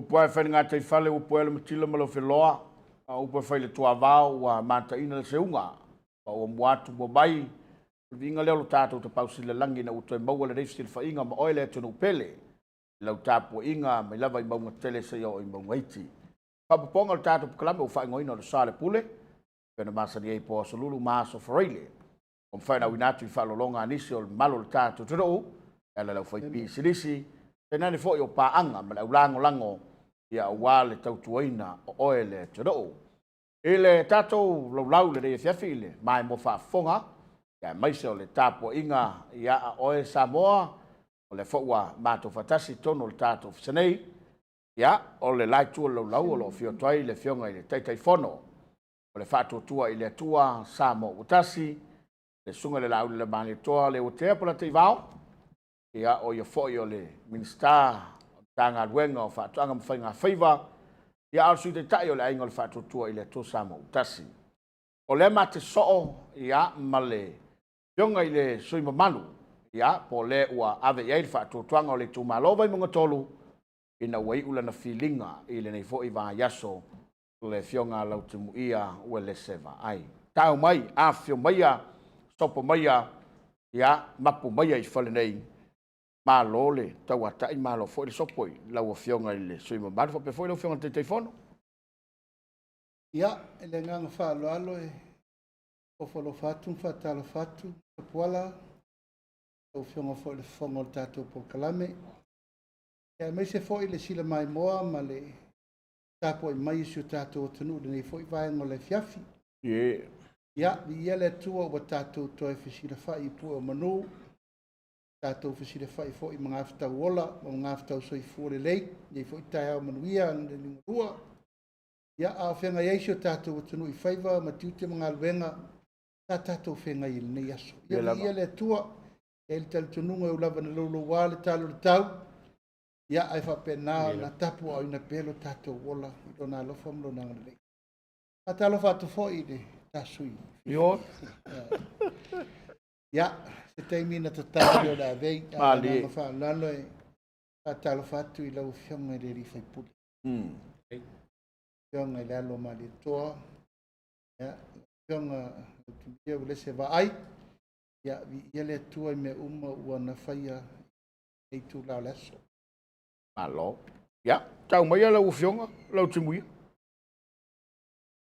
Upu ae fai le gataifale, upu ae le matila ma le ofeloa, a upu e fai le tuavao ua mataina le seuga, ma ua mua atu mua mai, o le viiga lea o lo tatou Tapaau Sili i le lagi ina ua toe maua lenei fesilafaiga ma oe le atunuu pele, i lau tapuaiga mai lava i mauga tetele seia oo i mauga iti. Faaopoopoga o le tatou polokalame ua faaigoaina o le Sa o le Pule, pei ona masani ai i po Aso Lulu ma Aso Faraile, ua mafai ona auina atu i faaaloaloga a nisi o le mamalu o le tatou atunuu e ala i le aufaipisinisi, tainane foi o paaga ma le aulagolago aua le tautuaina o oe le atunuu. I le tatou laulau i lenei afiafi i le maimoa faafofoga, aemaise o le tapuaiga a oe Samoa, o lea foi ua matou faatasi i totonu o le tatou Ofisa nei. Ia, o le la itu o le laulau o lo o afio atu ai le Afioga i le Taitaifono o le Faatuatua i le Atua Samoa ua Tasi, le Susuga i le Laaulialemalietoa Leuatea Polataivao, ia o ia foi o le Minisita o le Matagaluega o Faatoaga ma Faigafaiva, ia a o le Sui Taitai o le Aiga o le Faatuatua i le Atua Samoa ua Tasi. O lea ma te sosoo ma le Afioga i le sui usufono mamalu, po o le ua ave i ai le faatuatuaga o le itumalo o Vaimauga 3 ina ua iu lana filiga i lenei foi vaiaso, le Afioga ia Lautimuia Uelese Vaai. Tau mai, afifio maia, sopo maia, mapu maia i fale nei, malo le tauatai malo foi le sopo i lau Afioga i le sui usufono mamalu faapea foi lau Afioga i le Taitaifono. Ia, i le agaga faaaloalo e ofo alofa atu ma faatalofa atu Tapuala, lau Afioga foi i le fofoga o le tatou polokalame, aemaise foi le sila maimoa ma le tapuai mai a si o tatou atunuu i lenei foi vaega o le afiafi. Ia, viia le Atua ua tatou toe fesilafai i pue o manu, tatou fesilafai foi i magafetau ola ma magafetau soifua lelei i lenei foi taeao manuia na liugalua. Ia, a o feagai ai si o tatou atunuu i faiva ma tiute ma galuega sa tatou feagai ai i lenei aso. Ia viia le Atua. E i ai le talitonuga e ui lava ina louloua le talo i le tau, ia ae faapena ona tapuaaoina pea lo tatou ola i Lona alofa ma Lona agalelei. Faatalofa atu foi i le ta sui usufono. Ia, se taimi ona tatala lea o le avei, ae o le agaga faaaloalo e faatalofa atu i lau Afioga i le sui usufono, Afioga i le alo o Malietoa, lau Afioga Lautimuia Uelese Vaai. Ia, viia le Atua i mea uma ua na faia i lenei itula o le aso. Malo. Ia, tau maia lau Afioga Lautimuia.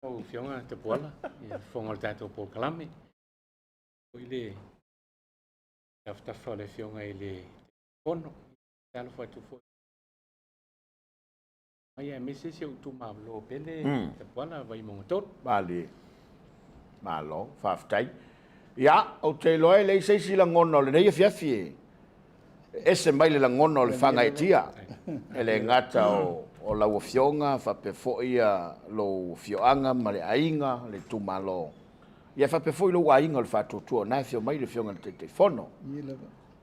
Lau Afioga Tapuala, ia fofoga o le tatou polokalame, foi le tafatafa o le Afioga i le Fono, talofa atu foi mai aemaise si ou itumalo pele Tapuala, Vaimauga 3. Malie. Malo, faafetai. Ia, ou te iloa e leai se isi lagona o lenei afiafi e ese mai le lagona o le faagaeetia. E le gata o lau Afioga faapea foi lou afioaga ma le aiga, le itumalo, ia faapea foi lou aiga o le Faatuatua, o lena e afio mai le Afioga i le Taitaifono.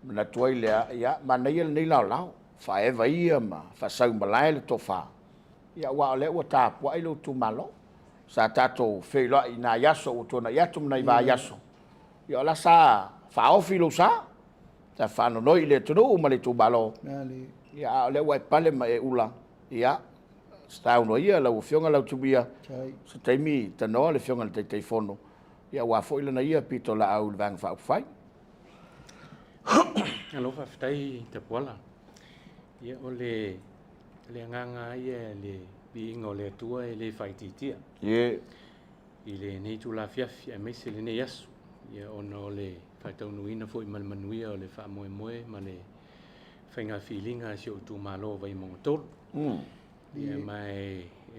Manatu ai lea, ia, manaia lenei laolao, faaeva ia ma faasaumalae le tofa, aua o lea ua tapuai lou itumalo. Sa tatou feiloai i nai aso ua tuanai atu ma nai vaiaso, ia o la sa faaofi lou sa, sa faanonoi i le atunuu ma le itumalo, ia a o lea ua e pale ma e ula, ia saunoa ia lau Afioga Lautimuia, se taimi tanoa le Afioga i le Taitaifono, aua foi lana ia pitolaau i le Vaega Faaupufai. Malo faafetai Tapuala. Ia o le agaga lava ia i le viiga o le Atua e le faaitiitia i lenei itula afiafi aemaise lenei aso, ia ona o le faataunuuina foi ma le manuia o le faamoemoe ma le faiga filiga a si ou itumalo o Vaimauga 3. Ia ma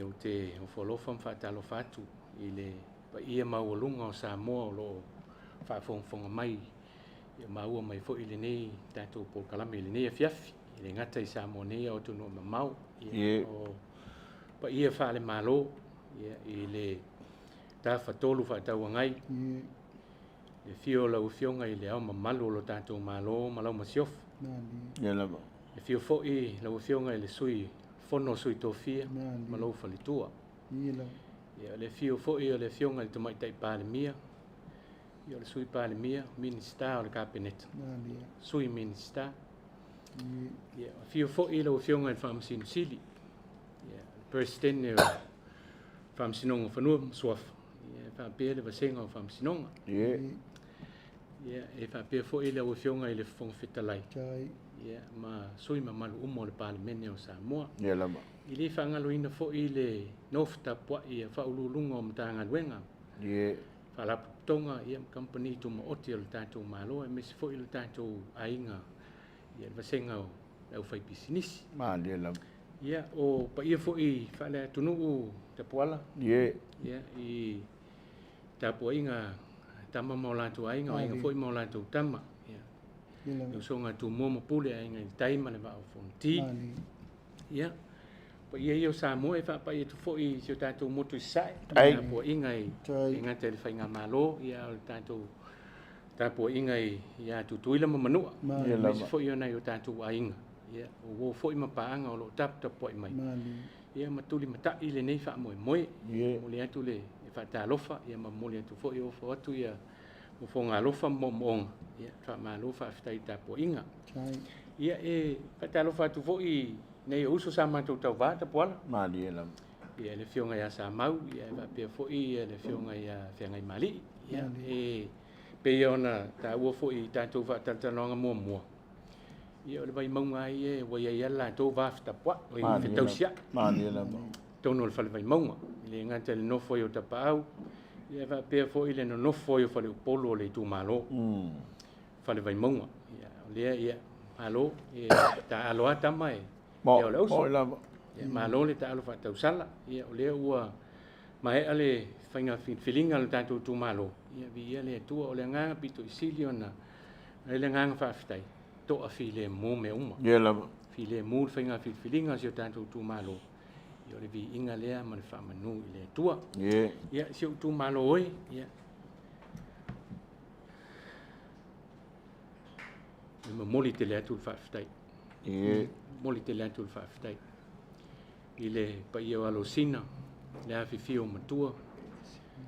ou te ofo alofa ma faatalofa atu i le paia maualuga o Samoa o lo o faafogafoga mai, ia maua mai foi lenei tatou polokalame i lenei afiafi, e le gata i Samoa nei a o atunuu mamao. Ia, o paia faale-Malo, ia, i le Tafatolu Faatauagai, le afio o lau Afioga i le Ao Mamalu o lo tatou Malo ma lau Masiofo. Le afio foi lau Afioga i le Sui Fono a Sui Tofia ma lou faletua. Ia, le afio foi o le Afioga i le Tamaitai Palemia, ia, o le Sui Palemia, Minisita o le Kapeneta, Sui Minisita. Ia, afio foi lau Afioga i le Faamasino Sili, Peresetene o Faamasinoga o Fanua ma Suafa, ia, e faapea le Vasega o Faamasinoga. Ia, e faapea foi lau Afioga i le Fofoga Fetalai, ia, ma sui mamalu uma o le Palemene o Samoa. Ia lava. E le faagaloina foi le nofo tapuai a Faauluuluga o Matagaluega, Faalapotopotoga, ia, ma Kamupani Tumaoti a le tatou Malo, aemaise foi le tatou aiga, ia, le vasega o le aufaipisinisi. Malie lava. Ia, o paia foi faale-atunuu Tapuala, ia, i tapuaiga tama ma o latou aiga, o aiga foi ma o latou tama, ia, le usoga a Tumua ma Pule, Aiga i le Tai ma le Vaa o Fonoti. Ia, paia ia o Samoa e faapai atu foi i si o tatou motu i Sasae, tapuaiga i e gata i le faigamalo, ia, o le tatou tapuaiga ia Tutuila ma Manua, aemaise foi o nai o tatou aiga, ia, o uo foi ma paaga o lo o taputapuai mai, ia, ma tulimatai lenei faamoemoe. Momoli atu le faatalofa, ia, ma momoli atu foi, ofo atu ia ofoga alofa ma moomooga, ia, faamalo faafetai i tapuaiga. Ia, e faatalofa atu foi nei o uso sa matou tauva Tapuala. Malie lava. Ia, le afioga ia Samau, ia, e faapea foi le afioga ia Feagaimali'i. Ia, e pei ona taua foi i tatou faatalatalanoaga muamua, ia, o le Vaimauga ia ua i ai lava le latou va fetapuai, oi fetausiai. Malie lava. Totonu o le Fale Vaimauga, e le gata i le nofo ai o Tapaau, ia, e faapea foi le nonofo ai o Faleupolu o le itumalo. Fale Vaimauga. Ia, o lea, ia, malo, e taalo lava tama e Mo, o le auso. Mo lava. Ia, malo le taalo faatausala. Ia, o lea ua maea le faiga filifiliga a le tatou itumalo. Ia, viia le Atua, o le agaga pito i sili ona ai le agaga faafetai, toa filemu mea uma. Ia lava. Filemu le faiga filifiliga a si o tatou itumalo. Ia, o le viiga lea ma le faamanu i le Atua. Ia, si ou itumalo oe, ia, e momoli tele atu le faafetai. Momoli tele atu le faafetai i le paia o Alosina, le afifio o Matua,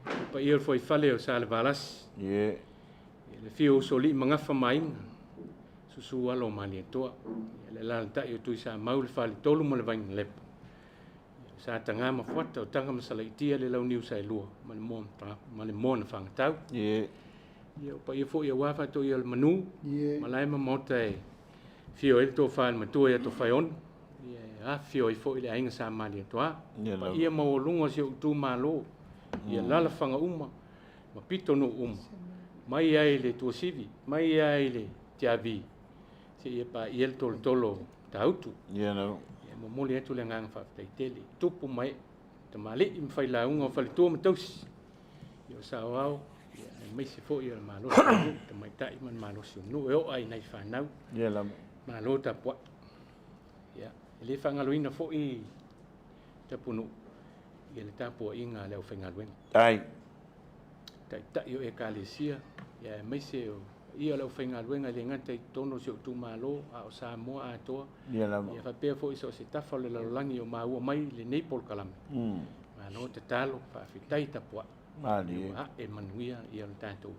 le paia o le fuaifale o Salevalasi, le afio o Usoalii Magafa ma Aiga, susu alo o Malietoa, le alaalatai o Tuisamau, le Faletolu ma le Vainalepa, Sa Taga ma Fuata, o Taga ma Salaitia, le Launiu Saelua ma le Moana Fagatau. Ia, o paia foi aua faatoia o le manu, malae ma maota e fio ai le tofa i le matua ia Tofaeono, ia, e afifio ai foi le aiga Sa Malietoa. Paia maualuga o si ou itumalo, i alalafaga uma ma pitonuu uma, mai ai le Tuasivi, mai ai le Tiavi, seia paia le tolotolo o Matautu. Ia lava. Ia, momoli atu le agaga faafetai tele, tupu ma ee, tamalii ma failauga o faletua ma tausi, ia, o saoao, ia, aemaise foi o le malosi o nuu, tamaitai ma le malosi o nuu e oo ai nai fanau. Ia lava. Malo tapuai. Ia, e le faagaloina foi Tapunuu, ia le tapuaiga a le aufaigaluega. Taitai o Ekalesia, ia, aemaise o ia o le aufaigaluega e le gata i totonu o si ou itumalo, a o Samoa atoa. Ia lava. Ia, faapea foi so o se tafa o le lalolagi o maua mai lenei polokalame. Malo tatalo, faafetai tapuai. Malie. Ua ae manuia ia le tatou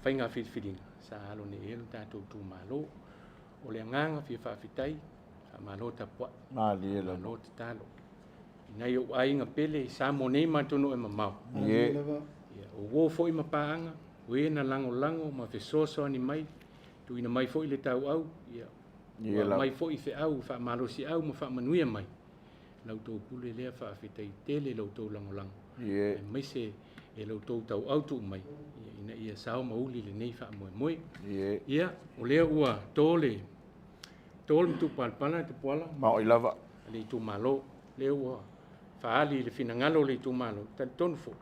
faiga filifiliga sa alo nei ai le tatou itumalo. O le agaga fia faafetai, faamalo tapuai. Malie lava. Malo tatalo. I nai ou aiga pele i Samoa nei ma atunuu e mamao. Ia, o uo foi ma paaga, o e na lagolago ma fesoasoani mai, tuuina mai foi le tauau, ia, ua aumai foi feau faamalosiau ma faamanuia mai. La outou pule lea, faafetai tele i la outou lagolago, aemaise e la outou tauau tuu mai, ia, ina ia sao ma uli lenei faamoemoe. Ia, o lea ua to le matupalapala Tapuala. Maoi lava. Le itumalo, lea ua faaali le finagalo o le itumalo, talitonu foi,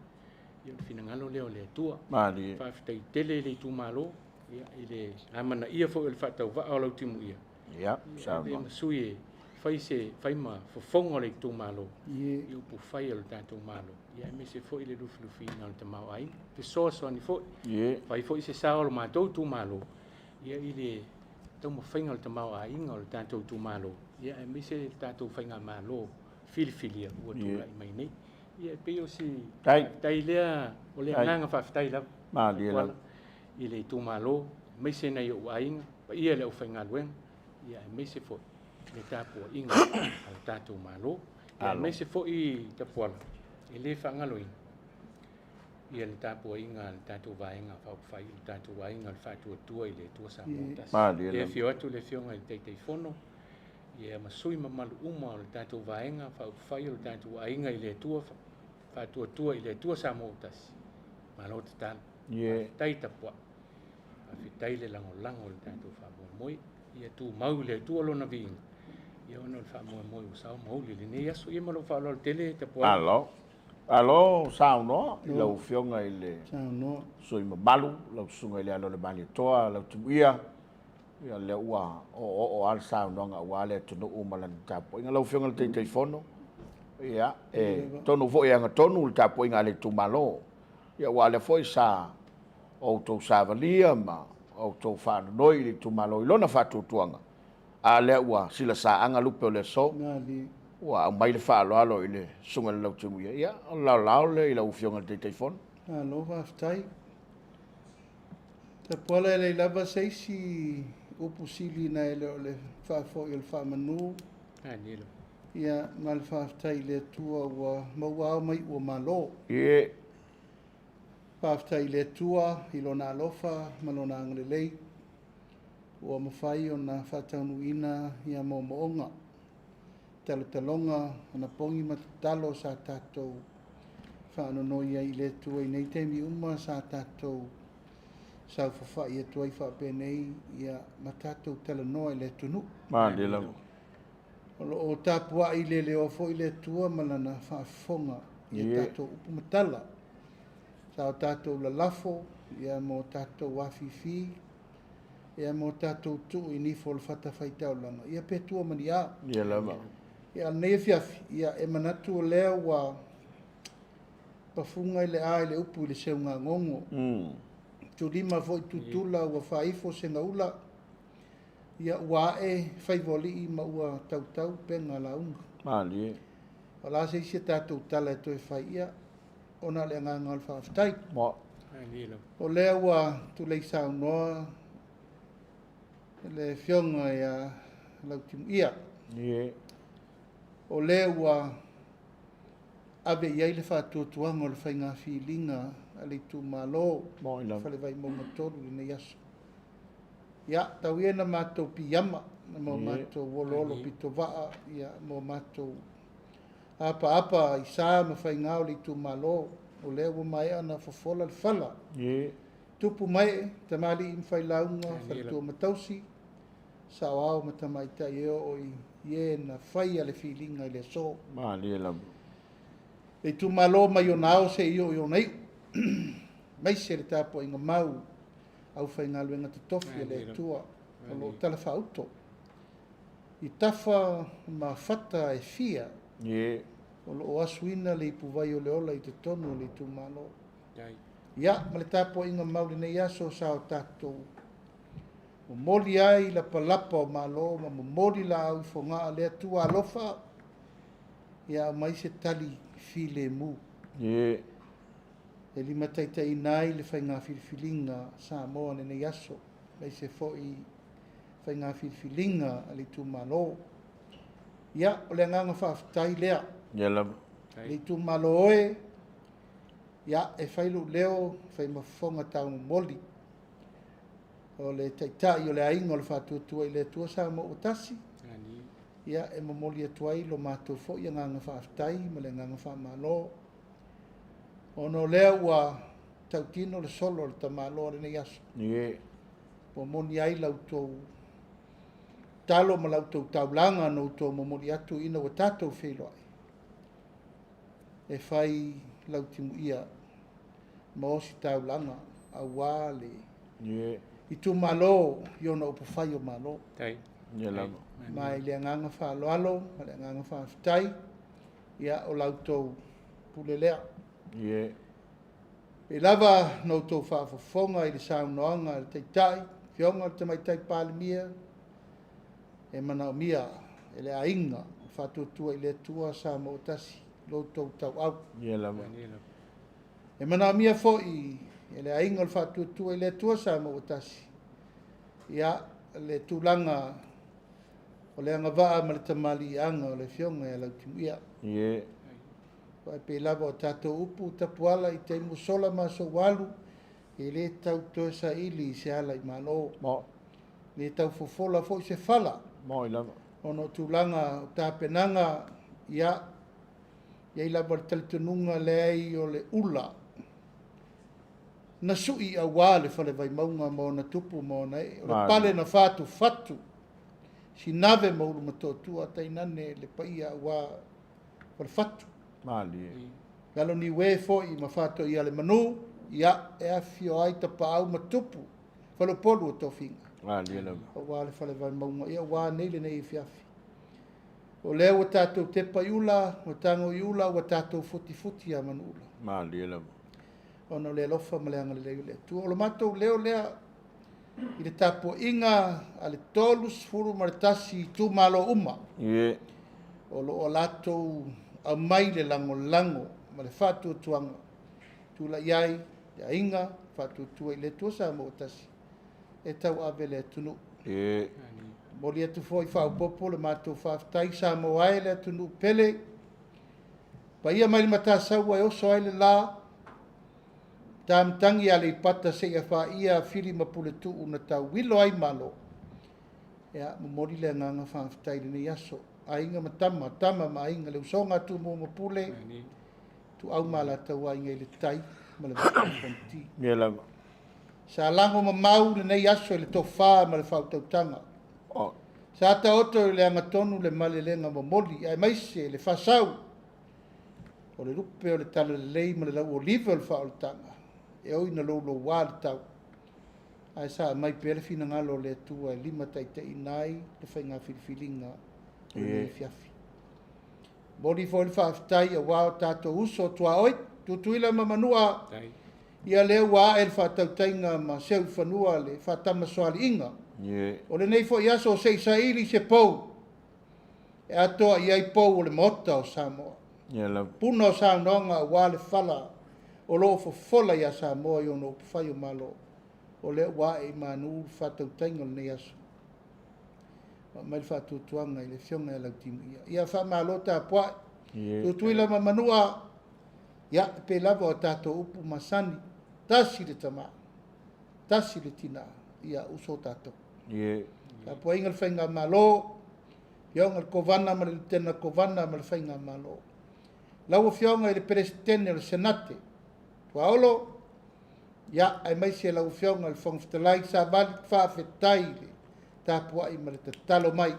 ia, o le finagalo lea o le Atua. Malie. Faafetai tele i le itumalo, ia, i le amanaia foi o le faatauvaa o Lautimuia. Ia, Ia, ma sui e fai se fai ma fofoga o le itumalo i upu fai o le tatou Malo, ia, aemaise foi le lufilufiina o le tamaoaiga. Fesoasoani foi, fai foi se sao o le matou itumalo, ia, i le taumafaiga o le tamaoaiga o le tatou itumalo, ia, aemaise le tatou faigamalo filifilia ua tulai mai nei. Ia, e pei o si faafetai lea, o le agaga faafetai lava. Malie lava. I le itumalo, aemaise nai ou aiga, paia i le aufaigaluega, ia, aemaise foi le tapuaiga a le tatou Malo. Aemaise foi Tapuala, e le faagaloina ia le tapuaiga a le tatou Vaega Faaupufai, le tatou Aiga o le Faatuatua i le Atua Samoa Tasi. E afio atu le Afioga i le Taitaifono ia ma sui mamalu uma o le tatou Vaega Faaupufai o le tatou Aiga i le Atua Faatuatua i le Atua Samoa Tasi. Malo tatalo. Faafetai tapuai. Faafetai le lagolago o le tatou faamoemoe. Ia tumau i le Atua lona viiga, ia ona o le faamoemoe ua sao ma uli i lenei aso. Ia ma lou faaaloalo tele Tapuai. Malo. Malo saunoa i lau Afioga i le sui usufono mamalu, lau Susuga i le Alo o le Malietoa Lautimuia. Ia lea ua oooo lava le saunoaga aua le atunuu ma lana tapuaiga. Lau Afioga i le Taitaifono, ia, e tonu foi e agatonu le tapuaiga a le itumalo. Ia aua o lea foi sa outou savalia ma outou faanonoi i le itumalo i lona faatuatuaga, a lea ua silasaaga lupe o le aso, ua aumai le faaaloalo i le Susuga i le Lautimuia. Ia, o le laolao lea i lau Afioga i le Taitaifono. Malo faafetai. Tapuala e leai lava se isi upu sili nai lo le faafoi o le faamanu. Ia, ma le faafetai i le Atua ua maua ao ma iu o malo. Faafetai i le Atua i Lona alofa ma Lona agalelei ua mafai ona faataunuuina ia moomooga, talotaloga, anapogi ma tatalo sa tatou faanonoi ai i le Atua i nei taimi uma sa tatou saofafai atu ai faapenei ia ma tatou talanoa i le atunuu. Malie lava. O lo o tapuai leleoa foi le Atua ma Lana faafofoga i a tatou upu ma tala. Sa o tatou lalafo ia mo tatou afifi ia mo tatou tuu i nifo o le fatafaitaulaga ia pe tua ma ni a. Ia lava. Ia, a lenei afiafi, ia, e manatu o lea ua pafuga i le a i le upu i le seugagogo. Tulima foi tutula ua faaifo segaula, ia ua ae faiva o alii ma ua tautau upega lauga. Malie. O le a se isi a tatou tala e toe fai, ia, ona o le agaga o le faafetai. O lea ua tulei saunoa le Afioga ia Lautimuia. O lea ua ave i ai le faatuatuaga o le faiga filiga a le itumalo Fale Vaimauga 3 i lenei aso. Ia, tau ia ina matou piiama ma o matou oloolo pitovaa, ia, ma o matou apaapa i sa ma faiga o le itumalo, o lea ua maea ona fofola le fala. Tupu mae, tamalii ma failauga, faletua ma tausi, saoao ma tamaitai e oo i e na faia le filiga i le aso. Malie lava. Le itumalo mai ona ao seia oo i ona iu, aemaise le tapuaiga mau aufaigaluega totofi a le Atua o lo o talafaauto i tafa ma fata e fia o lo o asuina le ipuvai o le ola i totonu o le itumalo. Ia, ma le tapuaiga mau i lenei aso sa o tatou momoli ai lapalapa o malo ma momoli laau i fogaa le Atua alofa, ia aumai se tali filemu. E limataitaiina ai le faiga filifiliga a Samoa i lenei aso, aemaise foi faiga filifiliga a le itumalo. Ia, o le agaga faafetai lea. Ia lava. Le itumalo oe, ia, e fai lou leo, fai ma fofoga taumomoli o le Taitai o le Aiga o le Faatuatua i le Atua Samoa ua tasi, ia, e momoli atu ai lo matou foi agaga faafetai ma le agaga faamalo, ona o lea ua tautino le solo a le tamaloa lenei aso. Ua moni ai la outou talo ma la outou taulaga na outou momoli atu ina ua tatou feiloai, e fai Lautimuia ma ositaulaga aua le itumalo i ona upufai o Malo. Ia lava. Ma i le agaga faaaloalo ma le agaga faafetai, ia, o la outou pule lea. Pei lava na outou faafofoga i le saunoaga a le Taitai, Afioga i le Tamaitai Palemia, e manaomia e le aiga o le Faatuatua i le Atua Samoa ua tasi lo outou tauau. Ia lava. E manaomia foi e le aiga o le Faatuatua i le Atua Samoa ua tasi, ia, le tulaga O le agavaa ma le tamaliiaga o le Afioga ia Lautimuia. Ie. Aua e pei lava o tatou upu tapuala i taimi ua sola ma aso ua alu, e le tau toe saili se ala i Malo. Mo. Le tau fofola foi se fala. Moi lava. Ona o tulaga o tapenaga, ia, e i ai lava le talitonuga leai o le ula na sui aua le fale Vaimauga ma ona tupu ma ona ee. O le pale na fatufatu, sinave ma Ulumotootua, tainane le paia aua Falefatu. Malie. Lalo niue foi ma Fatoia-le-manu, ia, e afifio ai tapaau ma tupu, faleupolu o tofiga. Malie lava. Aua le fale Vaimauga, ia ua nei lenei afiafi. O lea ua tatou tepa i ula, ua tago i ula, ua tatou futifuti ia manuula. Malie lava. Ona o le alofa ma le agalelei o le Atua. O le matou leo lea i le tapuaiga a le 31 itumalo uma. Ie. O lo o latou aumai le lagolago ma le faatuatuaga tulai ai le aiga faatuatua i le Atua Samoa ua tasi e tauave le atunuu. Ie. Momoli atu foi faaopoopo le matou faafetai Samoa e le atunuu pele. Paia mai le Matasaua e oso ai le la, Tamatagi Aleipata seia paia Fili ma Puletuu na tauilo ai Malo. Ia, momoli le agaga faafetai i lenei aso. Aiga ma Tama, Tama ma Aiga, le usoga a Tumua ma Pule, Ituau ma Alataua, Aiga i le Tai ma le Vaa o Fonoti. Ia lava. Sa lago mamau lenei aso i le tofa ma le faautautaga. Oh. Sa taoto i le agatonu le malelega momoli, aemaise le faasau o le lupe o le talalelei ma le lauolive o le faaolataga, e oi na louloua le tau, ae sa aumai pea le finagalo o le Atua e limataitaiina ai le faiga filifiliga o lenei afiafi. Momoli foi le faafetai aua o tatou uso tuaoi, Tutuila ma Manua, ia lea ua ae le faatautaiga ma seu i fanua le faatamasoaliiga. O lenei foi aso se i saili se pou e atoa i ai pou o le Maota o Samoa. Puna o saunoaga aua le fala o lo o fofola ia Samoa i ona upufai o Malo, o lea ua ae i manu le faatautaiga o lenei aso. Ma aumai le faatuatuaga i le Afioga ia Lautimuia. Ia faamalo tapuai, Tutuila ma Manua, ia e pei lava o tatou upu masani, tasi le tama, tasi le tina, ia uso tatou. Tapuaiga le Faigamalo, Afioga i le Kovana ma le Lutena Kovana ma le Faigamalo. Lau Afioga i le Peresetene o le Senate, Tuaolo, ia, aemaise lau Afioga i le Fofoga Fetalai, Savali, faafetai i le tapuai ma le tatalo mai.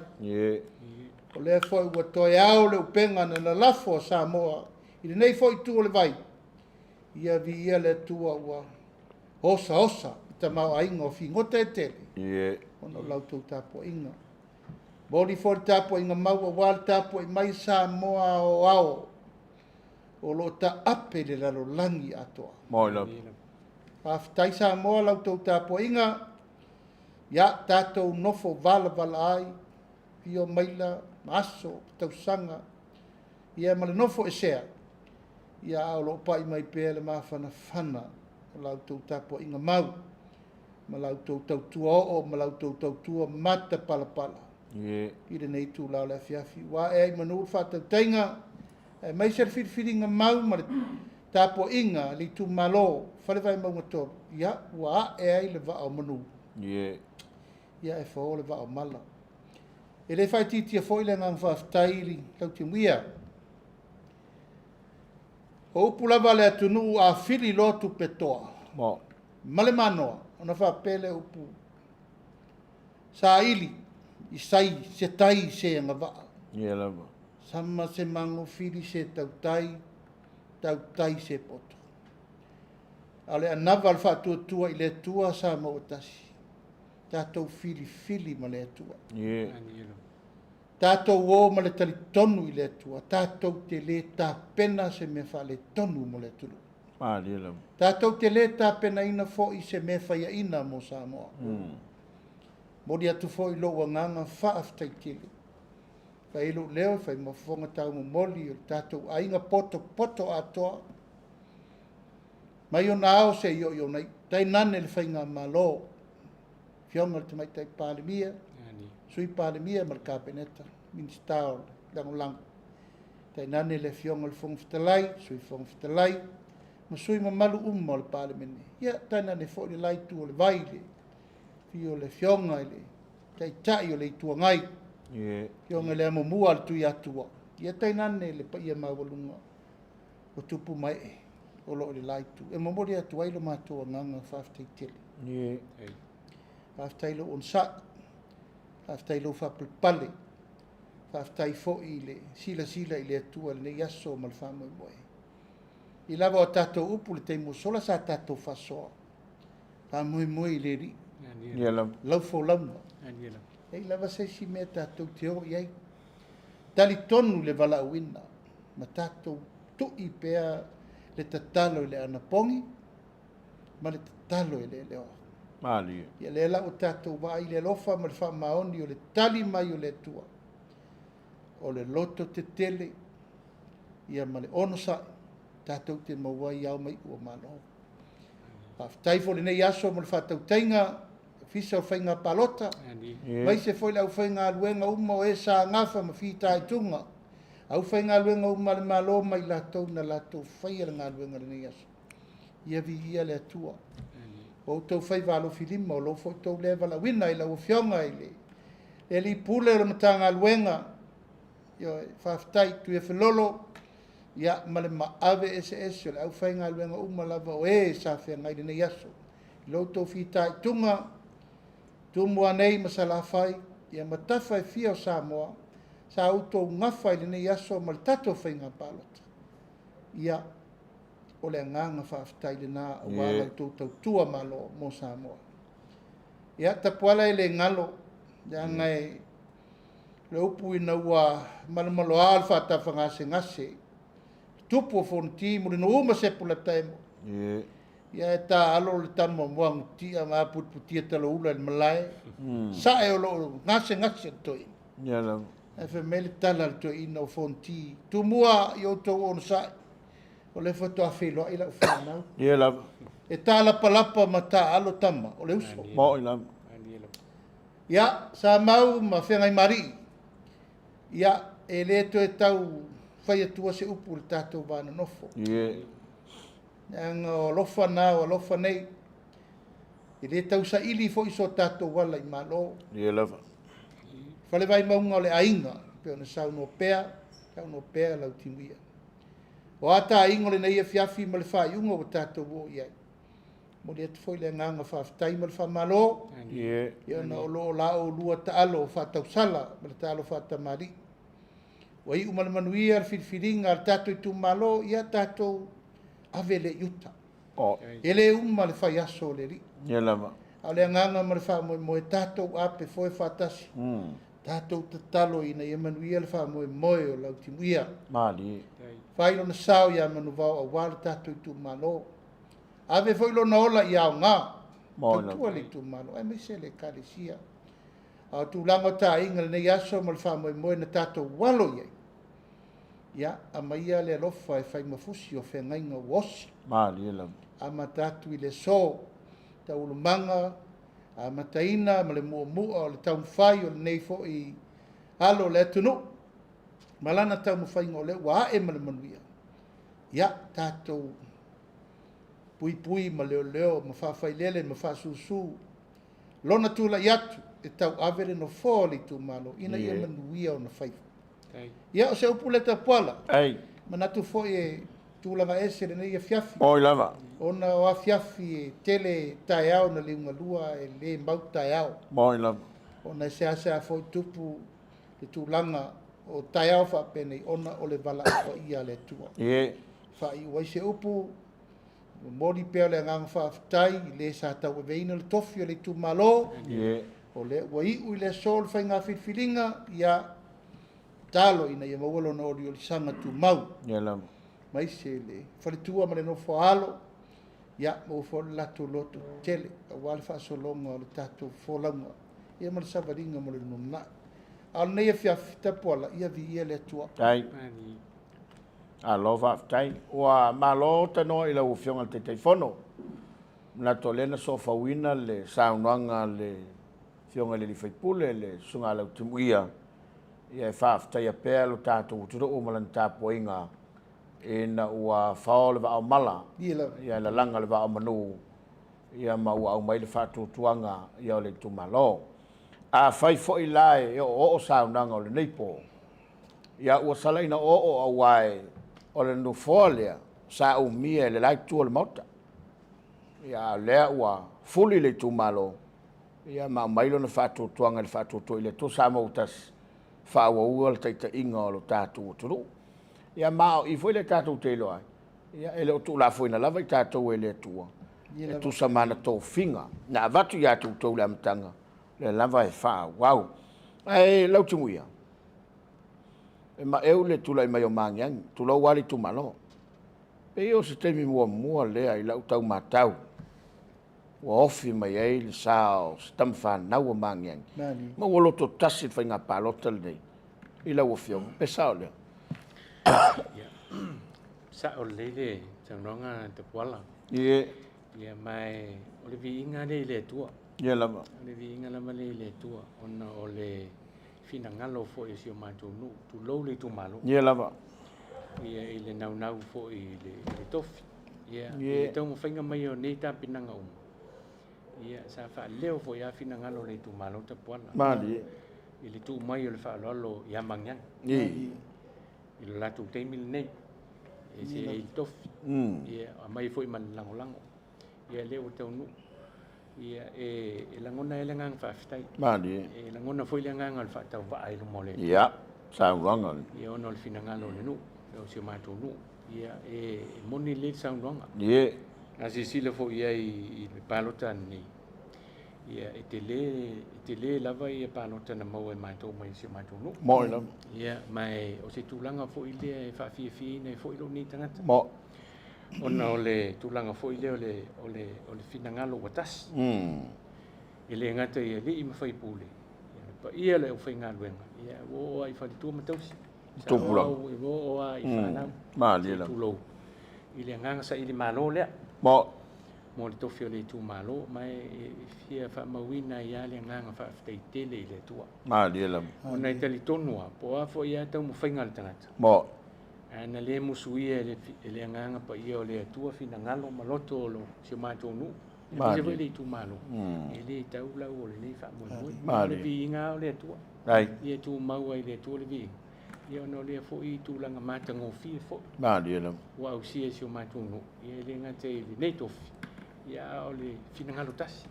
O lea foi ua toe ao le upega na lalafo a Samoa i lenei foi itu o le vai, ia viia le Atua ua osaosa i tamaoaiga o figota e tele, ona o la outou tapuaiga. Momoli foi le tapuaiga mau aua le tapuai mai Samoa aoao o lo o taape i le lalolagi atoa. Faafetai Samoa la outou tapuaiga, ia tatou nofo valavala ai, afio maila ma aso, tausaga, ia ma le nofo esea, ia a o lo o pai mai pea le mafanafana o la outou tapuaiga mau, ma la outou tautua oo ma la outou tautua matapalapala i lenei itula o le afiafi. Ua ae ai i manu le faatautaiga, aemaise le filifiliga mau ma le tapuaiga a le itumalo Fale Vaimauga 3, ia ua ae ai le vaa o manu, ia e fao le vaa o mala. E le faaitiitia foi le agaga faafetai i le Lautimuia. O upu lava a le atunuu, a fili loa tupetoa ma le manoa, ona faapea lea o upu, saili i sai se tai se agavaa. Sama se magofili se tautai, tautai se poto. A o le anava o le faatuatua i le Atua Samoa ua tasi, tatou filifili ma le Atua. Tatou o ma le talitonu i le Atua, tatou te le tapena se mea faaletonu mo le atunuu. Tatou te le tapenaina foi se mea faiaina mo Samoa. Momoli atu foi lou agaga faafetai tele. Fai ai lou leo, fai ma fofoga taumomoli o le tatou aiga potopoto atoa, mai ona ao seia oo i ona iu, tainane le Faigamalo, Afioga i le Tamaitai Palemia, Sui Palemia ma le Kapeneta, Minisita o Lagolago, tainane le Afioga i le Fofoga Fetalai, Sui Fofoga Fetalai ma sui usufono mamalu uma o le Palemene. Ia, tainane foi le la itu o le vai i le afio o le Afioga i le Taitai o le Itu Agai, Afioga i le Amomua a le Tuiatua, ia tainane le paia maualuga o tupu ma ee o lo o i le la itu. E momoli atu ai lo matou agaga faafetai tele. Faafetai i lou onosai, faafetai i lou faapalepale, faafetai foi i le silasila i le Atua i lenei aso ma le faamoemoe. I lava o a tatou upu i le taimi ua sola sa tatou faasoa, faamoemoe i le Alii, lau folauga. E leai lava se isi mea tatou te o i ai. Talitonu i le valaauina ma tatou tui pea le tatalo i le anapogi ma le tatalo i le eleoa. Malie. Ia lea la ua tatou vaai i le alofa ma le faamaoni o le tali mai o le Atua, o le loto tetele ia ma le onosai tatou te maua ai ao ma iu o Malo. Faafetai foi i lenei aso mo le faatautaiga Ofisa o Faiga Palota, aemaise foi le aufaigaluega uma o e sa gafa ma fitaituga, aufaigaluega uma a le Malo ma i latou na latou faia le galuega i lenei aso. Ia viia le Atua. O outou faiva alofilima, o lo foi outou lea valaauina i lau Afioga i le Alii Pule o le Matagaluega, ioe, faafetai Tuiafelolo, ia, ma le maave eseese o le aufaigaluega uma lava o e sa feagai i lenei aso. I lo outou fitaituga, Tumua nei ma Salafai, ia ma tafa e fia o Samoa, sa outou gafa i lenei aso ma le tatou faiga palota. Ia, o le agaga faafetai lena aua la outou tautua malo mo Samoa. Ia, Tapuala e le galo, leaga e le upu ina ua malomaloa le faatafagasegase, tupu o Fonoti, Mulinuu ma Sepu Lataemo, ia e taalo le tama o Muagututia ma aputiputia talaula i le malae, sa'e o lo o gasegase le toeaina. Ae fai mai le tala a le toeaina o Fonoti, Tumua ia outou onosai, o lea faatoa feiloai lau fanau. Ia lava. E taalapalapa ma taaalo tama, o le uso. Mo'i lava. Ia, Samau ma Feagaimalii, ia, e le toe tau fai atua se upu i le tatou va nonofo. Leaga o alofa na o alofa nei. E le tau saili foi so tatou ala i Malo. Ia lava. Fale Vaimauga o le aiga, pei ona saunoa pea, saunoa pea Lautimuia. O a taaiga o lenei afiafi ma le faaiuga ua tatou oo i ai, momoli atu foi le agaga faafetai ma le faamalo, ia ona o lo o la oulua taalo faatausala ma le taalo faatamalii. Ua iu ma le manuia le filifiliga a le tatou itumalo, ia tatou ave lea i uta. E le uma le fai aso o le Alii. Ia lava. A o le agaga ma le faamoemoe, tatou apefoe faatasi, tatou tatalo ina ia manuia le faamoemoe o Lautimuia. Malie. Fai lona sao ia Manuvao aua le tatou itumalo. Ave foi lona ola ia aoga, tautua le itumalo, aemaise le Ekalesia. A o tulaga o taaiga i lenei aso ma le faamoemoe na tatou alo i ai, ia, aumaia le alofa e fai ma fusi o feagaiga ua osi. Malie lava. Amata atu i le aso, taualumaga amataina ma le muamua o le taumafai o lenei foi alo o le atunuu ma lana taumafaiga o lea ua ae ma le manuia, ia tatou puipui ma leoleo ma faafailele ma faasusu lona tulai atu e tauave le nofoa o le itumalo ina ia manuia ona faiva. Ia, o se upu lea Tapuala, manatu foi e tulaga ese lenei afiafi. Oi lava. Ona o afiafi e tele taeao na liugalua e le mau taeao. Moi lava. Ona e seasea foi tupu le tulaga o taeao faapenei ona o le valaau paia a le Atua. Faaiu ai se upu, momoli pea le agaga faafetai i le sa tauaveina le tofi o le itumalo. O lea ua iu i le aso le faiga filifiliga, ia tatalo ina ia maua lona oliolisaga tumau. Ia lava. Aemaise le faletua ma le nofo a alo, ia maua foi le latou loto tetele aua le faasologa o le tatou folauga, ia ma le savaliga mo le lumanai. A o lenei afiafi, Tapuala, ia viia le Atua. Tai. Alo faafetai. Ua malo tanoa i lau Afioga i le Taitaifono. Manatu o lea na soofauina le saunoaga a le Afioga i le sui usufono le Susuga ia Lautimuia, ia e faafetaia pea lo tatou atunuu ma lana tapuaiga ina ua fao le vaa o mala, ia lalaga le vaa o manu, ia ma ua aumai le faatuatuaga ia o le itumalo. Afai foi la e oooo saunoaga o lenei po, ia ua sala ina oooo aua o le nofoa lea sa umia e le la itu o le Maota. Ia a o lea ua fuli le itumalo, ia ma aumai lona faatuatuaga i le Faatuatua i le Atua Samoa ua Tasi, faaauauina le taitaiga o lo tatou atunuu. Ia ma o i foi lea tatou te iloa ai, ia e le o tuulafoaina lava i tatou e le Atua e tusa ma ana tofiga na avatu ia te outou i le amataga, lea lava e faaauau. Ae Lautimuia, e maeu le tulai mai o Magiagi, tulou lava le itumalo. Pei o se taimi muamua lea i lau tau matau ua ofi mai ai le sa o se tama fanau a Magiagi, ma ua loto tasi le faiga palota lenei i lau Afioga, pe sao lea? Ia, sao lelei le saunoaga Tapuala. Ie. Ia, ma o le viiga lea i le Atua. Ia lava. O le viiga lava lea i le Atua, ona o le finagalo foi o si o matou nuu, tulou le itumalo. Ia lava. Ia, i le naunau foi i le tofi. Ia, i le taumafaiga mai o nei tapenaga uma, ia, sa faaleo foi lava finagalo o le itumalo Tapuala. Malie. I le tuu mai o le faaaloalo ia Magiagi. I le latou taimi lenei, e seei i le tofi. Ia, aumai foi ma le lagolago. Ia, lea ua taunuu. Ia, e lagona ai le agaga faafetai. Malie. E lagona foi le agaga o le faatauvaa i luma o le Atua. Ia, saunoaga. Ia, ona o le finagalo o le nuu, o si o matou nuu. Ia, e moni lelei le saunoaga. Ie. A silasila foi i ai i le palota lenei, ia, e tele lava ia palota na maua e matou mai si o matou nuu. Moi lava. Ia, ma o se tulaga foi lea e faafiafiaina ai foi lou nei tagata. Mo. Ona o le tulaga foi lea o le finagalo ua tasi. E le gata i alii ma faipule, ia, le paia o le aufaigaluega, ia, ua oo lava i faletua ma tausi. Tupulaga. Ua oo lava i fanau. Malie lava. Tulou. I le agaga saili malo lea. Mo. Mo le tofi o le itumalo, ma e fia faamauina ai lava le agaga faafetai tele i le Atua. Malie lava. Ona e talitonu lava, po o a foi lava taumafaiga a le tagata. Mo. A na le musuia e le agaga paia o le Atua finagalo ma loto o si o matou nuu, aemaise foi le itumalo, e le tau lau o lenei faamoemoe. O le viiga o le Atua. Ia tumau ai i le Atua le viiga. Ia ona o lea foi tulaga matagofie foi. Malie lava. Ua ausia e si o matou nuu, ia e le gata i lenei tofi, ia a o le finagalo tasi.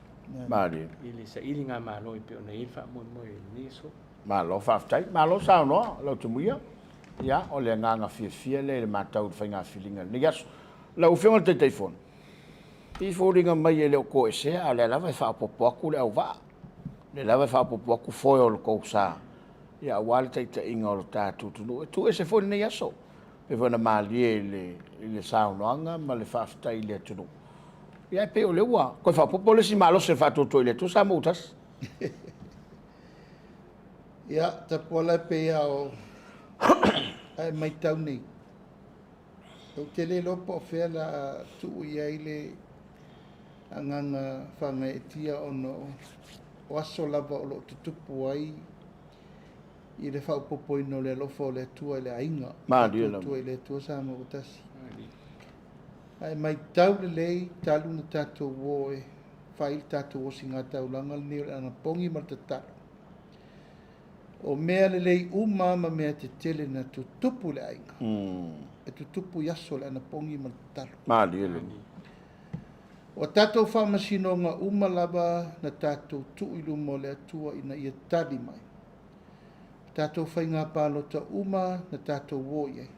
Malie. I le sailiga malo e pei ona i ai le faamoemoe i lenei aso. Malo faafetai, malo saunoa Lautimuia. Ia, o le agaga fiafia lea i le matau i le faiga filiga i lenei aso. Lau Afioga i le Taitaifono, e foliga mai e le o toesea, a o lea lava e faaopoopo atu le auvaa, o lea lava e faaopoopo atu foe o le tou sa, ia aua le taitaiga o le tatou atunuu. E tuuese foi lenei aso, pei foi ona malie i le saunoaga ma le faafetai i le atunuu. Ia e pei o lea ua toe faaopoopo le isi malosi o le faatuatua i le Atua Samoa ua tasi. Ia, Tapuala e pei lava o a e matau nei, ou te le iloa po o fea o le a tuu i ai le agaga faagaeetia ona o aso lava o lo o tutupu ai i le faaopoopoina o le alofa o le Atua i le aiga. Malie lava. Faatuatua i le Atua Samoa ua tasi. Ae matau lelei talu na tatou o e fai le tatou osigataulaga lenei o le anapogi ma le tatalo. O mea lelei uma ma mea tetele na tutupu i le aiga, e tutupu i aso o le anapogi ma le tatalo. Malie lava. O tatou faamasinoga uma lava na tatou tuu i luma o le Atua ina ia tali mai. O tatou faiga palota uma na tatou o i ai.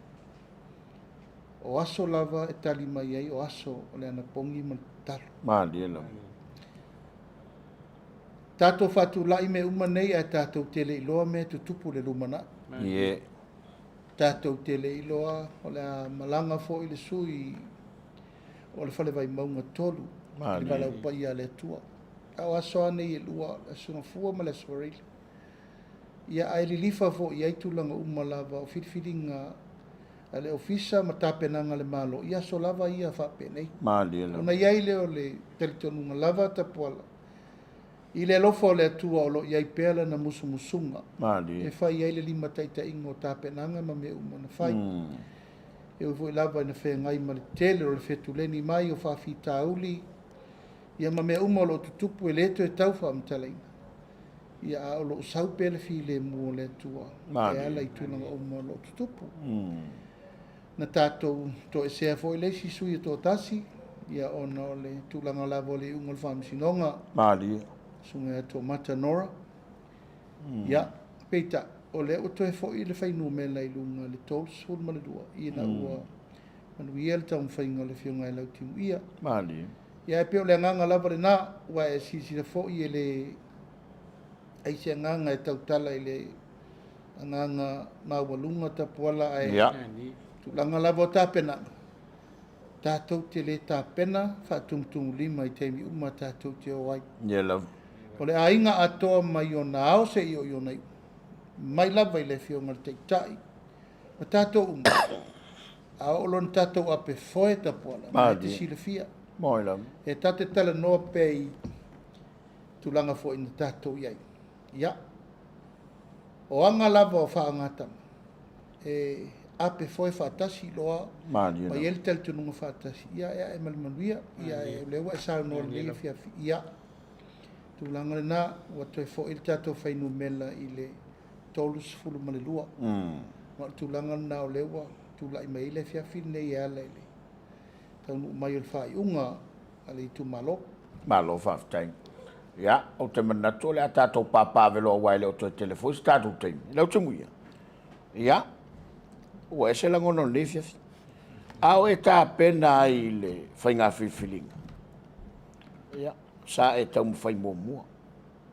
O aso lava e tali mai ai o aso o le anapogi ma le tatalo. Malie lava. Tatou faatulai mea uma nei ae tatou te le iloa mea e tutupu i le lumanai. Ie. Tatou te le iloa o le a malaga foi le sui o le Fale Vaimauga 3 i le valaau paia a le Atua. A o aso lava nei e lua, o le Aso Gafua ma le Aso Faraile. Ia ae lilifa foi i ai tulaga uma lava o filifiliga a le Ofisa ma tapenaga a le Malo i aso lava ia faapenei. Malie lava. Ona i ai lea o le talitonuga lava Tapuala. I le alofa o le Atua o lo o i ai pea Lana musumusuga e fai ai le limataitaiga o tapenaga ma mea uma na fai. E ui foi lava ina feagai ma le tele o le fetuleni mai o faafitauli ia ma mea uma o lo o tutupu e le toe tau faamatalaina, ia a o lo o sau pea le filemu o le Atua e ala i tulaga uma o lo o tutupu. Na tatou toesea foi le isi sui e toatasi, ia ona o le tulaga lava o le iuga o le faamasinoga. Malie. Susuga ia Toomata Nora. Ia, peitai, o lea ua toe foi le fuainumera i luga i le 32, ina ua manuia le taumafaiga o le Afioga ia Lautimuia. Malie. Ia, e pei o le agaga lava lena, ua e silasila foi e le ai se agaga e tautala i le agaga maualuga Tapuala, ae tulaga lava o tapenaga, tatou te le tapena faatumutumulima i taimi uma tatou te o ai. Ia lava. O le aiga atoa mai ona ao seia oo i ona iu, mai lava i le Afioga i le Taitai ma tatou uma, a oo loa ina tatou ape foe Tapuala, na e te silafia. Moi lava. E tatou te talanoa pea i tulaga foi na tatou i ai. Ia, o aga lava o faagatama, e ape foe faatasi loa, ma i ai le talitonuga faatasi, ia e ae ma le manuia, ia o lea ua e saunoa i lenei afiafi, ia, tulaga lena, ua toe foi le tatou fuainumera i le 32. Ma o le tulaga lena o lea ua tulai mai ai le afiafi lenei e ala i le taunuu mai o le faaiuga a le itumalo. Malo faafetai. Ia, ou te manatu o le a tatou papaaveloa aua e le o toe tele foi se tatou taimi. Lautimuia, ia, ua ese lagona o lenei afiafi. A o e tapena ai i le faiga filifiliga, ia, sa e taumafai muamua.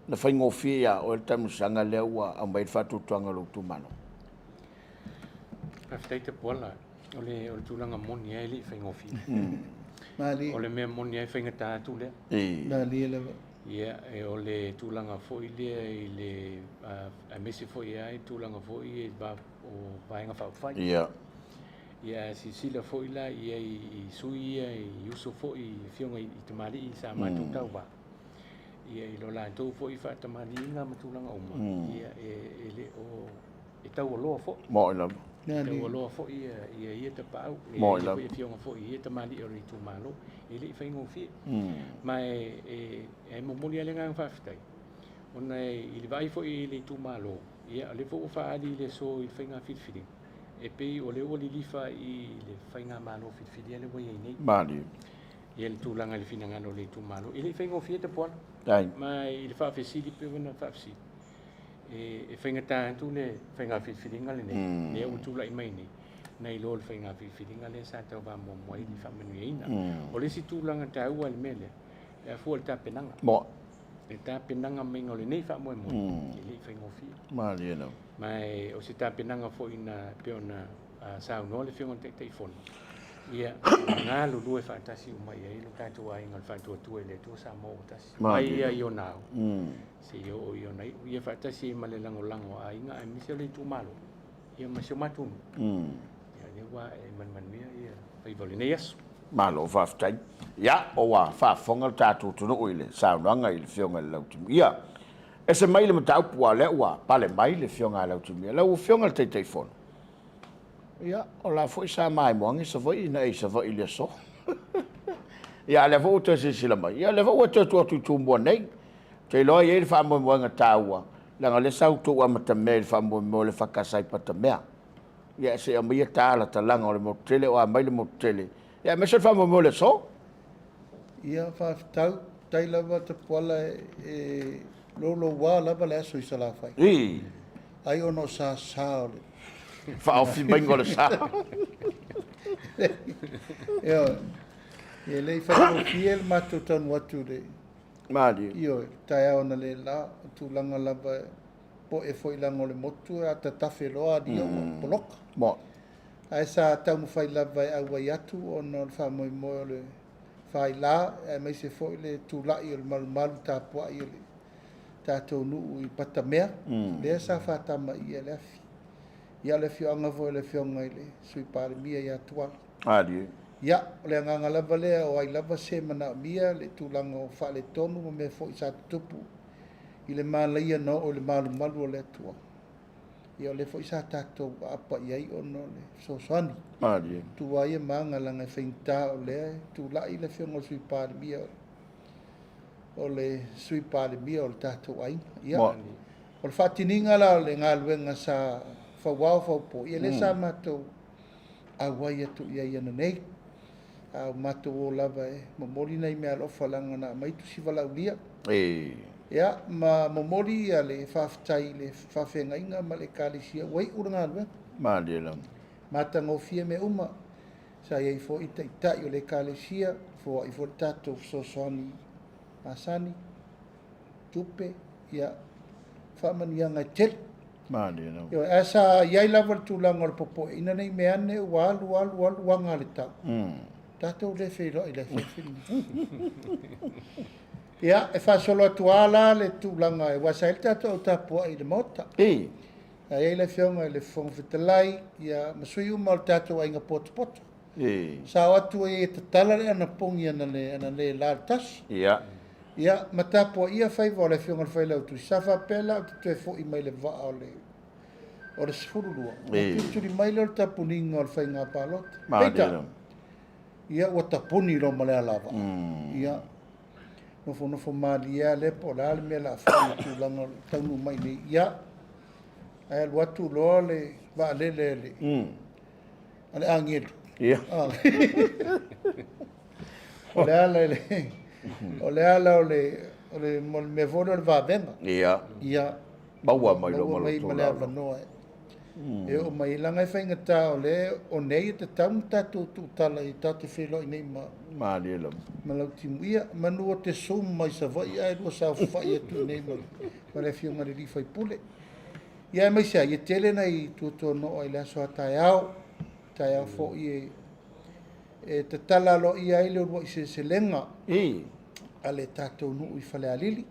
Na faigofie ia oe le taamilosaga lea ua aumai ai le faatuatuaga o lou itumalo? Faafetai Tapuala. O le tulaga moni lava e le i faigofie. O le mea moni lava e faigata atu lea. Malie lava. Ia, o le tulaga foi lea i le, aemaise foi lava i le tulaga foi i le va o Vaega Faaupufai. Ia, a silasila foi la i ai i sui ia, i uso foi i afioga i tamalii sa matou tauva, ia i lo latou foi faatamaliiga ma tulaga uma, ia e le o, e taualoa foi. Moi lava. E taualoa foi ia ia tapaau, Moi ia lava. Foi afioga foi i ia tamalii o le itumalo, e le i faigofie. Ma e momoli lava le agaga faafetai, ona i le vaai foi i le itumalo, ia o lea foi ua faaali i le aso i le faiga filifiliga, e pei o lea ua lilifa i le faigamalo filifilia lea ua i ai nei. Malie. Ia le tulaga i le finagalo o le itumalo. E le i faigofie Tapuala. Ma i le faafesili pei ona faafesili, e faigata atu le faiga filifiliga lenei, lea ua tulai mai nei, nai lo le faiga filifiliga lea sa tauva muamua ai le faamanuiaina. O le isi tulaga taua i le mea lea, e afua i le tapenaga. Mo. Le tapenaga maiga o lenei faamoemoe, e le i faigofie. Malie lava. Ma o se tapenaga foi na pei ona saunoa le Afioga i le Taitaifono, ia galulue faatasi uma i ai lo tatou aiga o le Faatuatua i le Atua Samoa ua tasi. Mai ia i ona ao, seia oo i ona iu. Ia faatasi ai ma le lagolago a aiga aemaise o le itumalo, ia ma si o matou nuu. Ia lea ua ae ma le manuia ia faiva o lenei aso. Malo faafetai. Ia, ua faafofoga le tatou atunuu i le saunoaga i le Afioga i le Lautimuia. Ese mai le mataupu aua o lea ua pale mai le Afioga ia Lautimuia. Lau Afioga i le Taitaifono, ia, o la foi sa maimoaga Savaii ina e i Savaii i le aso. Ia, a o lea foi ua toe silasila mai, ia o lea foi ua toe tuu atu i Tumua nei. Ou te iloa e i ai le faamoemoega taua, leaga o lea sa outou amatamea i le faamoemoe o le EFKS i Patamea. Ia, se i aumaia ta alatalaga o le motu tele, o a mai le motu tele, ia aemaise le faamoemoe o le aso. Ia, faafetai. Faafetai lava Tapuala e louloua lava le aso i Salafai. Ai ona o sasa o le faaofi maiga o le sa. Ioe. E le i faigofie le matou taunuu atu i le Malie. Ioe, taeao analeila, o tulaga lava e po'e foi leaga o le motu a tatafe loa alia ua poloka. Mo. Ae sa taumafai lava e auai atu ona o le faamoemoe o le faila, aemaise foi le tulai o le malumalu tapuai o le tatou nuu i Patamea, lea sa faatamaia le afi. Ia, o le afioaga foi o le Afioga i le Sui Palemia ia Tuala. Malie. Ia, o le agaga lava lea, o ai lava se manaomia le tulaga o faaletonu ma mea foi sa tutupu i le malaia na oo i le malumalu o le Atua. Ia o lea foi sa tatou aapa i ai ona o le fesoasoani. Malie. Tu lava ia ma aga leaga e faigata o lea e tulai le Afioga i le Sui Palemia o le Sui Palemia o le tatou aiga. Ia, o le faatiniga la o le galuega sa fauao faupo, ia lea sa matou auai atu i ai ananei. A ua matou o lava e momoli nai meaalofa leaga na aumai tusi valaaulia. Ia, ma momoli le faafetai i le faafeagaiga ma le Ekalesia ua iu le galuega. Malie lava. Matagofie mea uma. Sa i ai foi taitai o le Ekalesia, foai foi le tatou fesoasoani masani, tupe, ia, faamanuiaga e tele. Malie lava. Ioe, ae sa i ai lava le tulaga o le popoeina ne i mea ane ua alu alu alu aga le tau. Tatou le feiloai i le afiafi lenei. Ia, e faasolo atu lava la le tulaga aua sa i ai le tatou au tapuai i le Maota. Sa i ai le Afioga i le Fofoga Fetalai, ia, ma sui uma o le tatou aiga potopoto. Sa o atu ai e tatala le anapogi ananei le la o le tasi. Ia, ma tapuaia faiva o le Afioga i le Failautusi. Sa faapea la ou te toe foi mai le vaa o le 12, ona tulituli mai lea o le tapuniga o le faiga palota. Peitai, ia ua tapuni loa ma le alavaa. Ia, nofonofo malie lava lea po o le a le mea o le a fai i le tulaga o le taunuu mai nei. Ia, ae alu atu loa le vaalele a le a le agelu. O le ala i le o le ala o le o le mea foi lea o le vavega. Ia. Maua mai loa ma le ma le avanoa e oo mai leaga e faigata o le o nei e tatau ona tatou tuutala i tatou te feiloai nei ma Malie lava. ma Lautimuia manu o te sum mai Savaii ae lua saofafai atu i nei ma le Afioga i le alii faipule. Ia aemaise ai, e tele nai tuatuanoa i le aso a taeao, taeao foi e tatala aloaia ai le uluai seleselega a le tatou nuu i Falealili.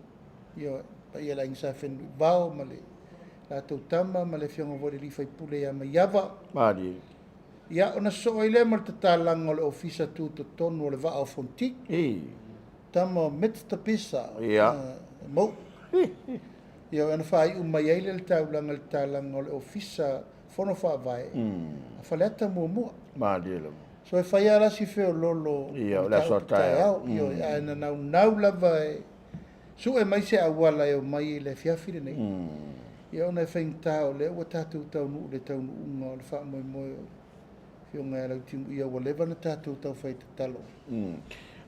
Ia, paia i le Aiga Sa Fenunuivao ma le latou tama ma le afioga foi i le alii faipule ia Maiava. Malie. Ia, ona sosoo ai lea ma le tatalaga o le Ofisa Tutotonu o le Vaa o Fonoti. Tama o Mister Pisa. Mou. Ia, ona faaiu mai ai lea le taulaga i le tatalaga o le Ofisa Fono Faavae a Faleata muamua. Malie lava. So e fai lava la si feoloolo o le aso a taeao. Ioe, ae na naunau lava e sue mai se auala e omai i le afiafi lenei. Ia ona e faigata o lea ua tatou taunuu i le taunuuga o le faamoemoe o le Afioga ia Lautimuia ua leva ona tatou taufai tatalo.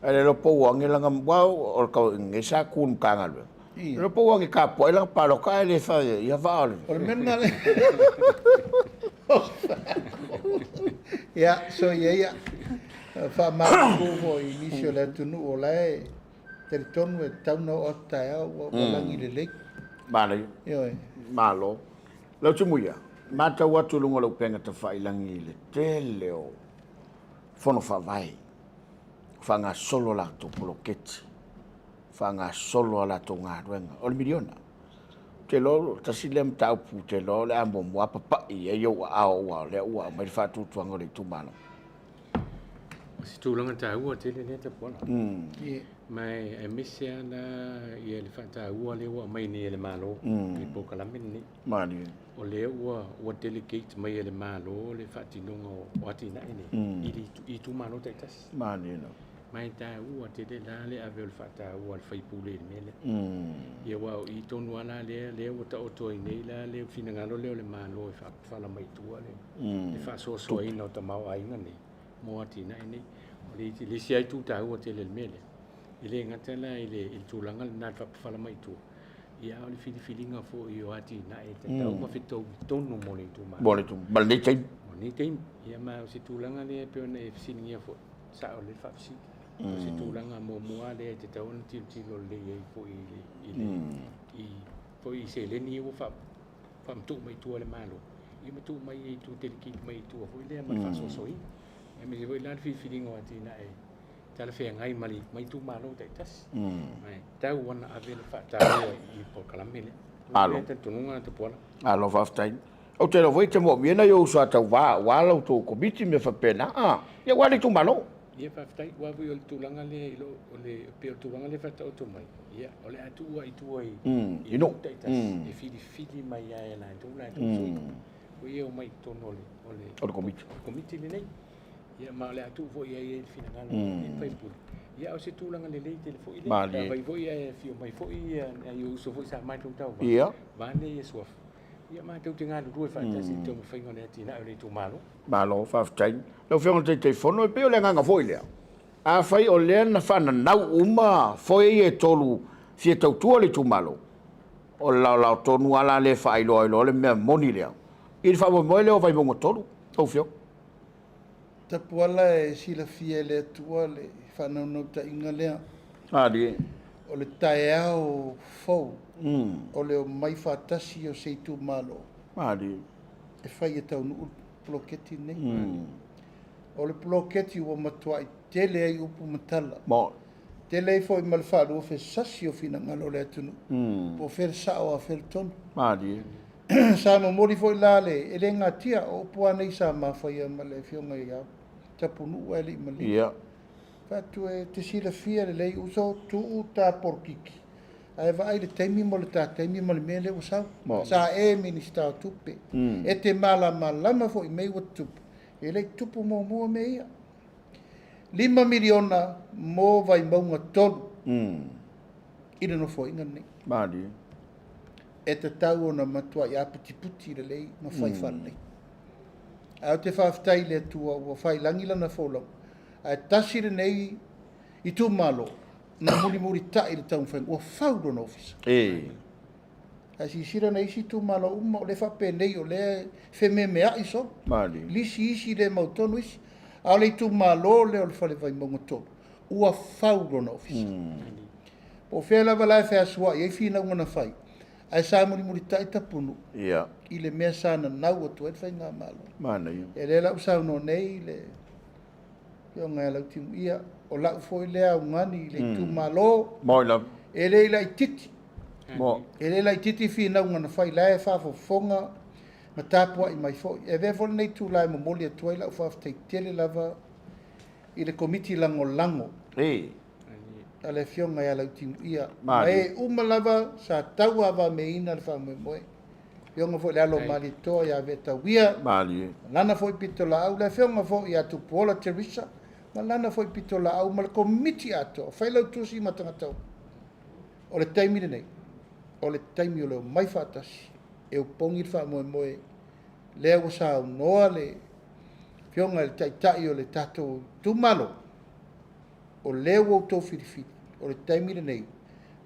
Ae le iloa po ua age lana, aua o le tau nei sa tu i le Matagaluega. Le iloa po ua age tapuai lana palota ae le fai ia vaa o le. O le mea lena. Ia, soia ia. Faamalulu foi i nisi o le atunuu o la e talitonu e tatau ona oo atu taeao ua lagi lelei. Manaia. Ioe. Malo. Lautimuia, matau atu i luga o le upega tafailagi i le tele o fono faavae, faagasolo a latou poloketi, faagasolo a latou galuega, o le miliona. Ou te iloa tasi lea mataupu ou te iloa o le a muamua papai i ai ou aao aua o lea ua aumai le faatuatuaga o le itumalo. O se tulaga taua tele lea Tapuala. Ma aemaise lava la ia le faataua lea ua aumai nei e le Malo i le polokalame lenei. Malie. O lea ua delegate mai e le Malo le faatinoga o atinae nei i itumalo taitasi. Malie lava. Ma e taua tele la le ave o le faataua a le faipule i le mea lea. Ia aua o i tonu lava la lea ua taoto ai nei la le finagalo lea o le Malo e faapafala mai tua le faasoasoaina o tamaoaiga nei mo atinae nei. O le isi lava itu taua tele i le mea lea, e le gata la i le tulaga lena i le faapafala mai tua, ia a o le filifiliga foi o atinae e tatau ma fetaui tonu mo le itumalo. Mo le itumalo, ma lenei taimi. Mo lenei taimi. Ia ma o se tulaga lea e pei ona e fesiligia foi, sao lelei le faafesili. O se tulaga muamua lea e tatau ona tilotilo lelei ai foi i le i foi i seleni ia ua faamatuu mai tua e le Malo, ia matuu mai i tua, delegate mai i tua foi lea ma le faasoasoaina. Aemaise foi la le filifiliga o atinae talafeagai ma le ma itumalo taitasi. Ma e tatau ona ave le faataua i le polokalame lea. Malo. O le talitonuga Tapuala. Malo faafetai. Ou te iloa foi e te moomia nai ou uso a tauva aua la outou komiti ma mea faapena. Ia aua le itumalo. Ia faafetai, aua foi o le tulaga lea i lou, o le, pei o le tulaga lea e faataoto mai, ia, o le a tuu lava i tua i, i nuu taitasi e filifili mai lava e latou latou sui foi ia e omai i totonu o le, o le, O le komiti. O le komiti lenei. Ia, ma o le a tuu foi i ai le finagalo o le sui usufono. Ia, o se tulaga lelei tele foi lea. Malie. Pe afai foi ae afio mai foi nai ou uso foi sa matou tauva, vaeane ia suafa, ia matou te galulue faatasi i le taumafaiga o le atinae o le itumalo. Malo, faafetai. Lau Afioga i le Taitaifono, e pei o le agaga foi lea, afai o lea na faananau uma foe ia e tolu fia tautua le itumalo, o le laolao tonu lava la lea e faailoa ai loa le mea moni lea i le faamoemoe lea o Vaimauga 3, lau Afioga. Tapuala e silafia e le Atua le faanaunautaiga lea. Malie. O le taeao fou, o le omai faatasi o se itumalo. Malie. E fai e taunuu le poloketi lenei. O le poloketi ua matuai tele ai upu ma tala. Tele ai foi ma le faaluafesasi o finagalo o le atunuu, po o fea le sao a o fea le tonu. Malie. Sa momoli foi la le, e le natia, o upu lava nei sa ma faia ma le afioga ia Tapunuu ae le i maliu. Fai atu e te silafia lelei uso, tuu ta polokiki, ae vaai i le taimi ma le ta taimi ma le mea lea ua sau. Sa e Minisita o Tupe. E te malamalama foi i mea ua tutupu, e le i tutupu muamua mea ia. $5 miliona mo Vaimauga 3 i le nofoaiga lenei. Malie. E tatau ona matuai aputiputi lelei ma fai faalelei. Ae ou te faafetai i le Atua ua faiilagi lana folauga, ae tasi lenei itumalo na mulimulitai i le taumafaiga, ua fau lona ofisa. Ae silasila na isi itumalo uma, o lea faapenei, o lea e fememeai solo. Malie. Lisi isi le mautonu isi. A o le itumalo lea o le Fale Vaimauga 3, ua fau lona ofisa. Po o fea lava la e feasuai ai finauga na fai, ae sa mulimulitai Tapunuu i le mea sa nanau atu ai le faigamalo. Manaia. E lea la ua saunoa nei le afioga ia Lautimuia, o lau foi lea augani i le itumalo, Moi lava. e le laitiiti. Mo. E le laitiiti finauga na fai, la e faafofoga ma tapuai mai foi. E avea foi lenei itula e momoli atu ai lau faafetai tele lava i le komiti lagolago a le afioga ia Lautimuia. Ma Malie. e uma lava sa tauavameaina le faamoemoe. Afioga foi i le alo o Malietoa ia Vetauia, Malie. lana foi pitolaau, le afioga foi ia Tupuola Teresa, ma lana foi pitolaau ma le komiti atoa, failautusi ma tagata uma. O le taimi lenei, o le taimi o le omai faatasi, e opogi le faamoemoe, lea ua saunoa le afioga i le Taitai o le tatou itumalo, o lea ua outou filifili, o le taimi lenei,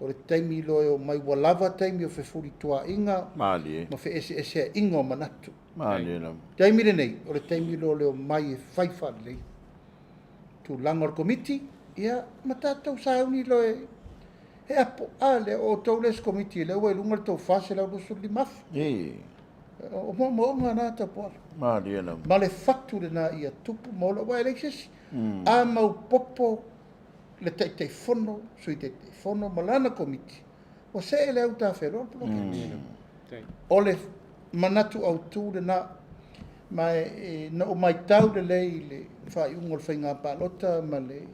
o le taimi loa e omai, ua lava taimi o fefulituaaiga Malie. ma feeseeseaiga o manatu. Malie lava. Taimi lenei, o le taimi loa o le omai e fai faalelei tulaga o le komiti, ia, ma tatou sauni loa e apo. A lea, o outou le isi komiti, lea ua i luga le tou 425,000. O moomooga na Tapuala. Malie lava. Ma le fatu lena ia tupu ma ola, aua e leai se isi. A maupopo le Taitaifono, Sui Taitaifono ma lana komiti, ua see le autafeloa le poloketi. O le manatu autu lena, ma e, na ou matau lelei i le faaiuga o le faiga palota ma le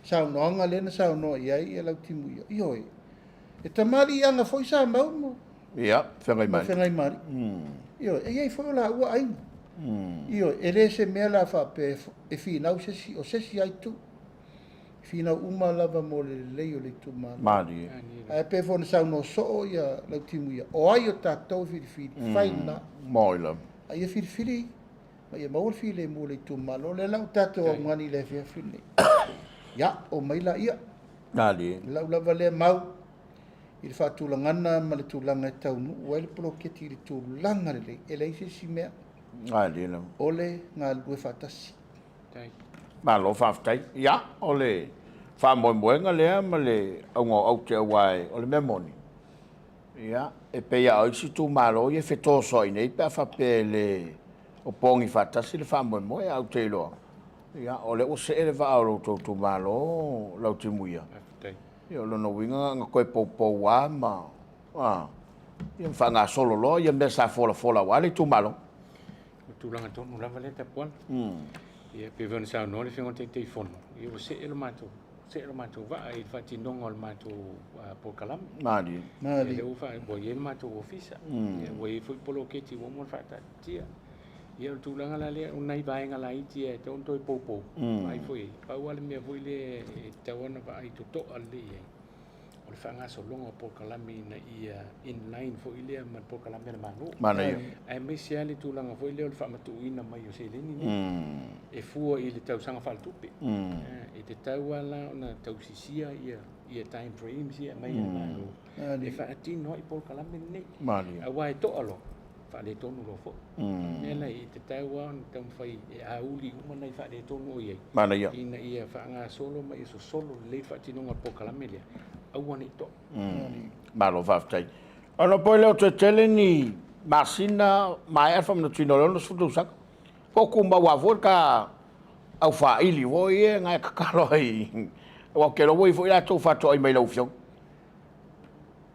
saunoaga lea na saunoa i ai ia Lautimuia. Ioe, e tamaliiaga foi sa mau ma Ia, feagai ma mai. Feagaimali. Ioe, e i ai foi o laua aiga. Ioe, e le se mea la faapea e finau se isi, o se isi aitu. Finau uma lava mo le lelei o le itumalo. Malie. Ae pei foi ona saunoa soo ia Lautimuia, o ai o tatou e filifili, fai lena. Moi lava. A ia filifili, ma ia maua le filemu o le itumalo. O lea la ua tatou augani i le afiafi lenei. Ia, omai laia. Malie. Lau lava lea mau i le faatulagana ma le tulaga e taunuu ai le poloketi i le tulaga lelei. E leai se isi mea, Malie lava. o le galulue faatasi. Malo faafetai. Ia, o le faamoemoega lea ma le auga o aute aua o le mea moni. Ia, e pei lava o isi itumalo ia e fetosoai nei pe a faapea e le opogi faatasi le faamoemoe, ae ou te iloa. Ia, o lea ua see le vaa o lo outou itumalo, Lautimuia. Faafetai. Ia, o lona uiga na toe poupou lava ma ia ma faagasolo loa ia mea sa folafola aua le itumalo. O tulaga tonu lava lea Tapuala. Ia, pei foi ona saunoa le Afioga i le Taitaifono, ia ua see lo matou, see lo matou vaa i le faatinoga o le matou polokalame. Malie. Malie. Ia, lea ua ua i ai le matou ofisa. Ia, ua i ai foi poloketi ua uma ona faataatitia. Ia, o le tulaga la lea, o nai vaega laiti e tatau ona toe poupou, vaai foi i ai. Pau lava le mea foi lea e tatau ona vaai totoa lelei i ai, o le faagasologa o polokalame ina ia in line foi lea ma le polokalame a le Malo. Manaia. Aemaise lava le tulaga foi lea o le faamatuuina mai o seleni nei e fua i le tausaga faaletupe. E tatau lava la ona tausisia ia time frames ia e aumai e le Malo e faatino ai polokalame nei. Manaia. Aua e toa loa, faaletonu loa foi. O le mea la e tatau lava ona taumafai e auli uma nai faaletonu o i ai. Manaia. Ina ia faagasolo ma ia sosolo lelei le faatinoga o le polokalame lea, aua ne i toa. Malo faafetai. Ona poi lea o toe tele ni masina maea le faamanatuina o le 60 tausaga. Po o tumau lava foi le ta aufaili foi ia na e tatalo ai, aua ou te iloa ua i ai foi latou faatoai mai i lau Afioga.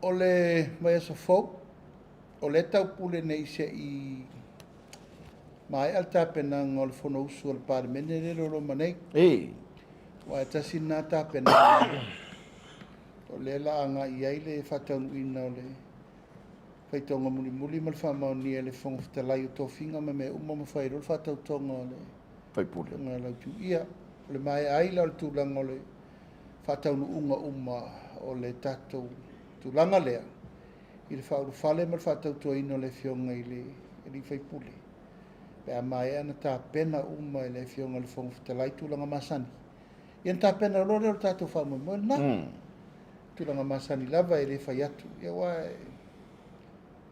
O le vaiaso fou, o lea e taupule nei se i maea le tapenaga o le Fonousu a le Palemene lea e loloma nei. Aua e tasi lena tapenaga o lea o le a agai i ai le faataunuuina o le faitauga mulimuli ma le faamaonia e le Fofoga Fetalai o tofiga ma mea uma ma fai ai loa le faatautoga o le Faipule. Afioga ia Lautimuia. O le maea ai la o le tulaga o le faataunuuga uma o le tatou tulaga lea i le faaulufale ma le faatautoina o le Afioga i le sui usufono, pe a maea ona tapena uma e le Afioga i le Fofoga Fetalai tulaga masani, ia ona tapena loa lea o le tatou faamoemoe lena. Tulaga masani lava e le fai atu, ia aua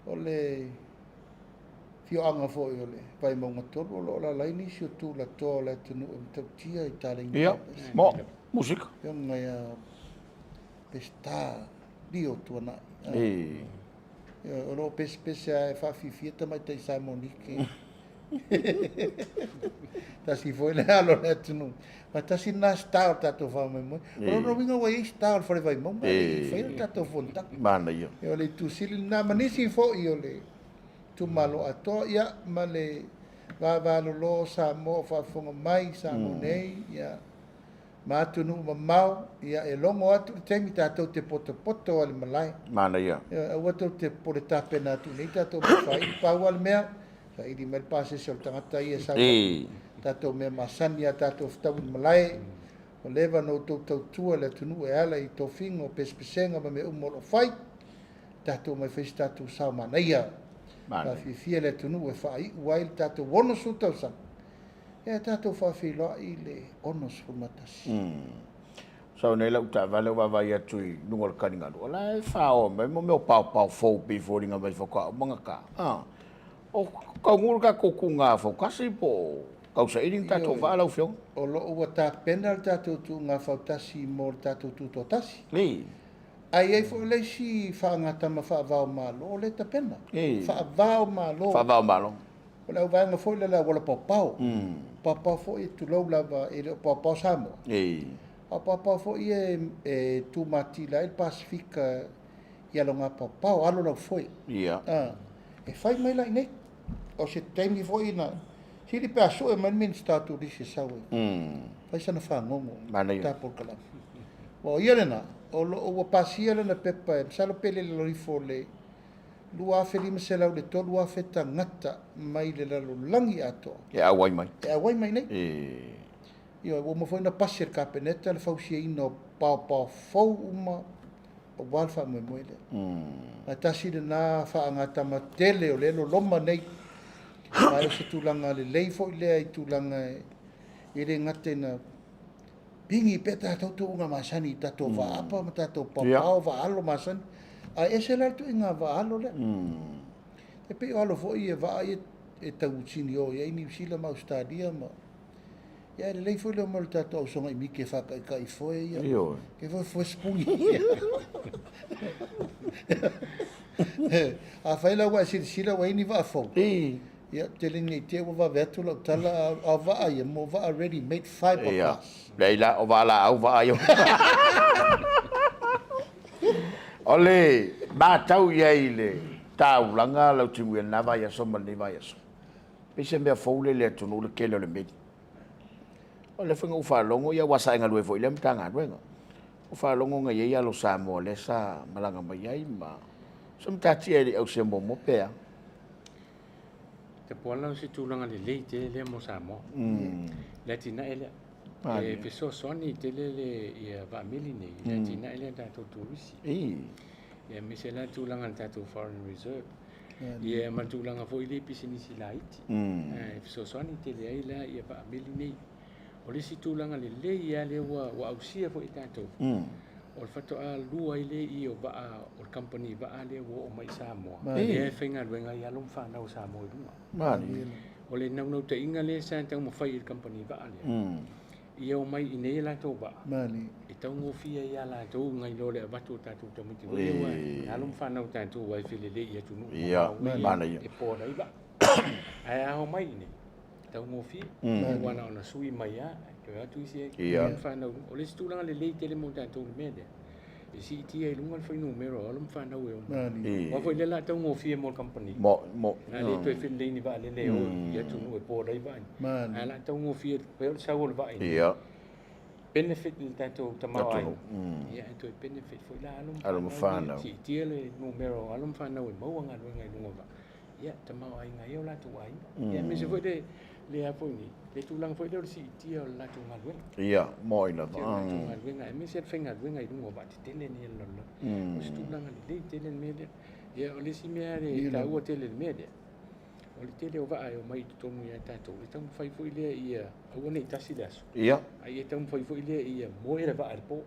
o le afioaga foi o le Vaimauga 3 o lo o alaala ai nisi o tulatoa o le atunuu e matautia i taleni. Ia, mo, musika. Afioga ia Peseta Lio Tuanai. O lo o pesepese lava e faafiafia tamaitai Samoaniki. Tasi foi le alo o le atunuu. Ma tasi lena star o le tatou faamoemoe. O lona uiga ua i ai star o le Fale Vaimauga e faia le tatou fonotaga. Manaia. O le itu sili lena ma nisi foi o le itumalo atoa, ia, ma le vavalolo o Samoa o faafofoga mai i Samoa nei, ia, ma atunuu mamao, ia e logo atu le taimi tatou te potopoto lava i le malae. Manaia. Ioe, aua tou te popole tapena atu nei tatou mea faili. Pau lava le mea, saili mai le pasese o le tagata ia e sau ai. Tatou mea masani lava tatou fetaui i le malae, ua leva ona outou tautua i le atunuu e ala i tofiga o pesepesega ma mea uma o lo o fai. Tatou omai e fai se tatou sao manaia. Faafiafia le atunuu e faaiu ai le tatou 60 tausaga. Ia tatou faafeiloai i le 61. Sau nei lau taavale ou vaavaai atu i luga o le taligalu, o la e faoa mai mo mea o paopao fou pei e foliga mai faatoa uma ona ta. O taunuu le tatou tuuga fautasi po o tausaili ni tatou vaa lau Afioga? O lo o ua tapena le tatou tuuga fautasi mo le tatou tutoatasi. Ae i ai foi le isi faagatama faava-o-Malo o lea e tapena. Faava-o-Malo. Faava-o-Malo. O le auvaega foi lea o le auala paopao. Paopao foi, tulou lava, e le o paopao Samoa. A o paopao foi ia e tumatila ai le Pasefika i aloga paopao, alo lau foe. E fai mai la i inei. O se taimi foi na sili pe a sue mai le Minisita o Turisi e sau e fai sana fagogo i ta polokalame. Aua o ia lena, o lo o ua pasia lana pepa, e masalo pe le i lalo ifo o le 2,500 i le 3,000 tagata mai le lalolagi atoa. E auai mai. E auai mai nei. Ioe, ua uma foi ona pasi e le Kapeneta le fausiaina o paopao fou uma aua le faamoemoe lea. Ae tasi lena faagatama tele o lea e loloma nei. Ma o se tulaga lelei foi lea i tulaga e le gata ina pigi pea tatou tuuga masani i tatou vaapa ma tatou paopao, vaalo masani, ae ese la le tuiga vaalo lea. E pei o alo foi ia vaa ia e tau sini o i ai Niu Sila ma Ausetalia ma ia e lelei foi le omai o le tatou ausoga i miki e faataitai foe ia. Ioe. Ke foi foe sipuni. Afai la ua e silasila ua i ai ni vaa fou. Ia, tele nei te ua vave atu lau tala, a o vaa ia, mo vaa ready made fiber glass. Leai la, o vaa laau vaa ia. O le matau i ai i le taulaga Lautimuia i lena vaiaso ma lenei vaiaso, pei se mea fou lea i le atunuu le tele o le meli. O lea foi na ou faalogo, ia aua sa e galue foi i lea Matagaluega. Ou faalogo na i ai alo Samoa lea sa malaga mai ai ma se matatia e le i ausia muamua pe a? Tapuala o se tulaga lelei tele lea mo Samoa. Le atinae lea. E fesoasoani tele le ia vaameli nei i le atinae lea tatou turisi. Ia aemaise la tulaga i le tatou foreign reserve. Ia ma le tulaga foi lea i pisinisi laiti. E fesoasoani tele ai la ia vaameli nei. O le isi tulaga lelei lava lea ua ausia foi e tatou, o le faatoa lua ai lea i o vaa o le kamupani vaa lea ua oo mai i Samoa, lea e faigaluega ai alo ma fanau a Samoa i luga. O le naunautaiga lea sa taumafai e le kamupani vaa lea, ia omai i inei a latou vaa, e taugofie ai ia latou nai lo le avatu o tatou tamaiti foi ia, aua alo ma fanau a tatou aua e felelei i atunuu mamao e board ai vaa. Ae a omai i inei, taugofie, aua na ona sui mai lava, toe o atu isi alo ma fanau. O le isi tulaga lelei tele mo tatou i le mea lea, e siitia i luga le fuainumera o alo ma fanau e omai. Aua foi o lea o le a taugofie mo le kamupani, o le a le toe felelei i ni vaalele e o i atunuu e board ai vaa ia, ae o le a taugofie pei o le sau o le vaa i inei, benefit i le tatou tamaoaiga, ia ae toe benefit foi la alo ma fanau, siitia le numera o alo ma fanau e maua galuega i luga o vaa. Ia, tamaoaiga ai o latou aiga. Ia, aemaise foi le, le a foi nei, le tulaga foi lea o le siitia o le latou galuega. Ia, mo'i lava. Siitia o le latou galuega, aemaise le faigaluega i luga o vaatetele nei a le lalolagi. O se tulaga lelei tele le mea lea. Ia, o le isi mea e taua tele i le mea lea, o le tele o vaa e omai i totonu ia tatou, e taumafai foi lea ia aua ne i tasi le aso, a ia taumafai foi lea ia moe le vaa i le po.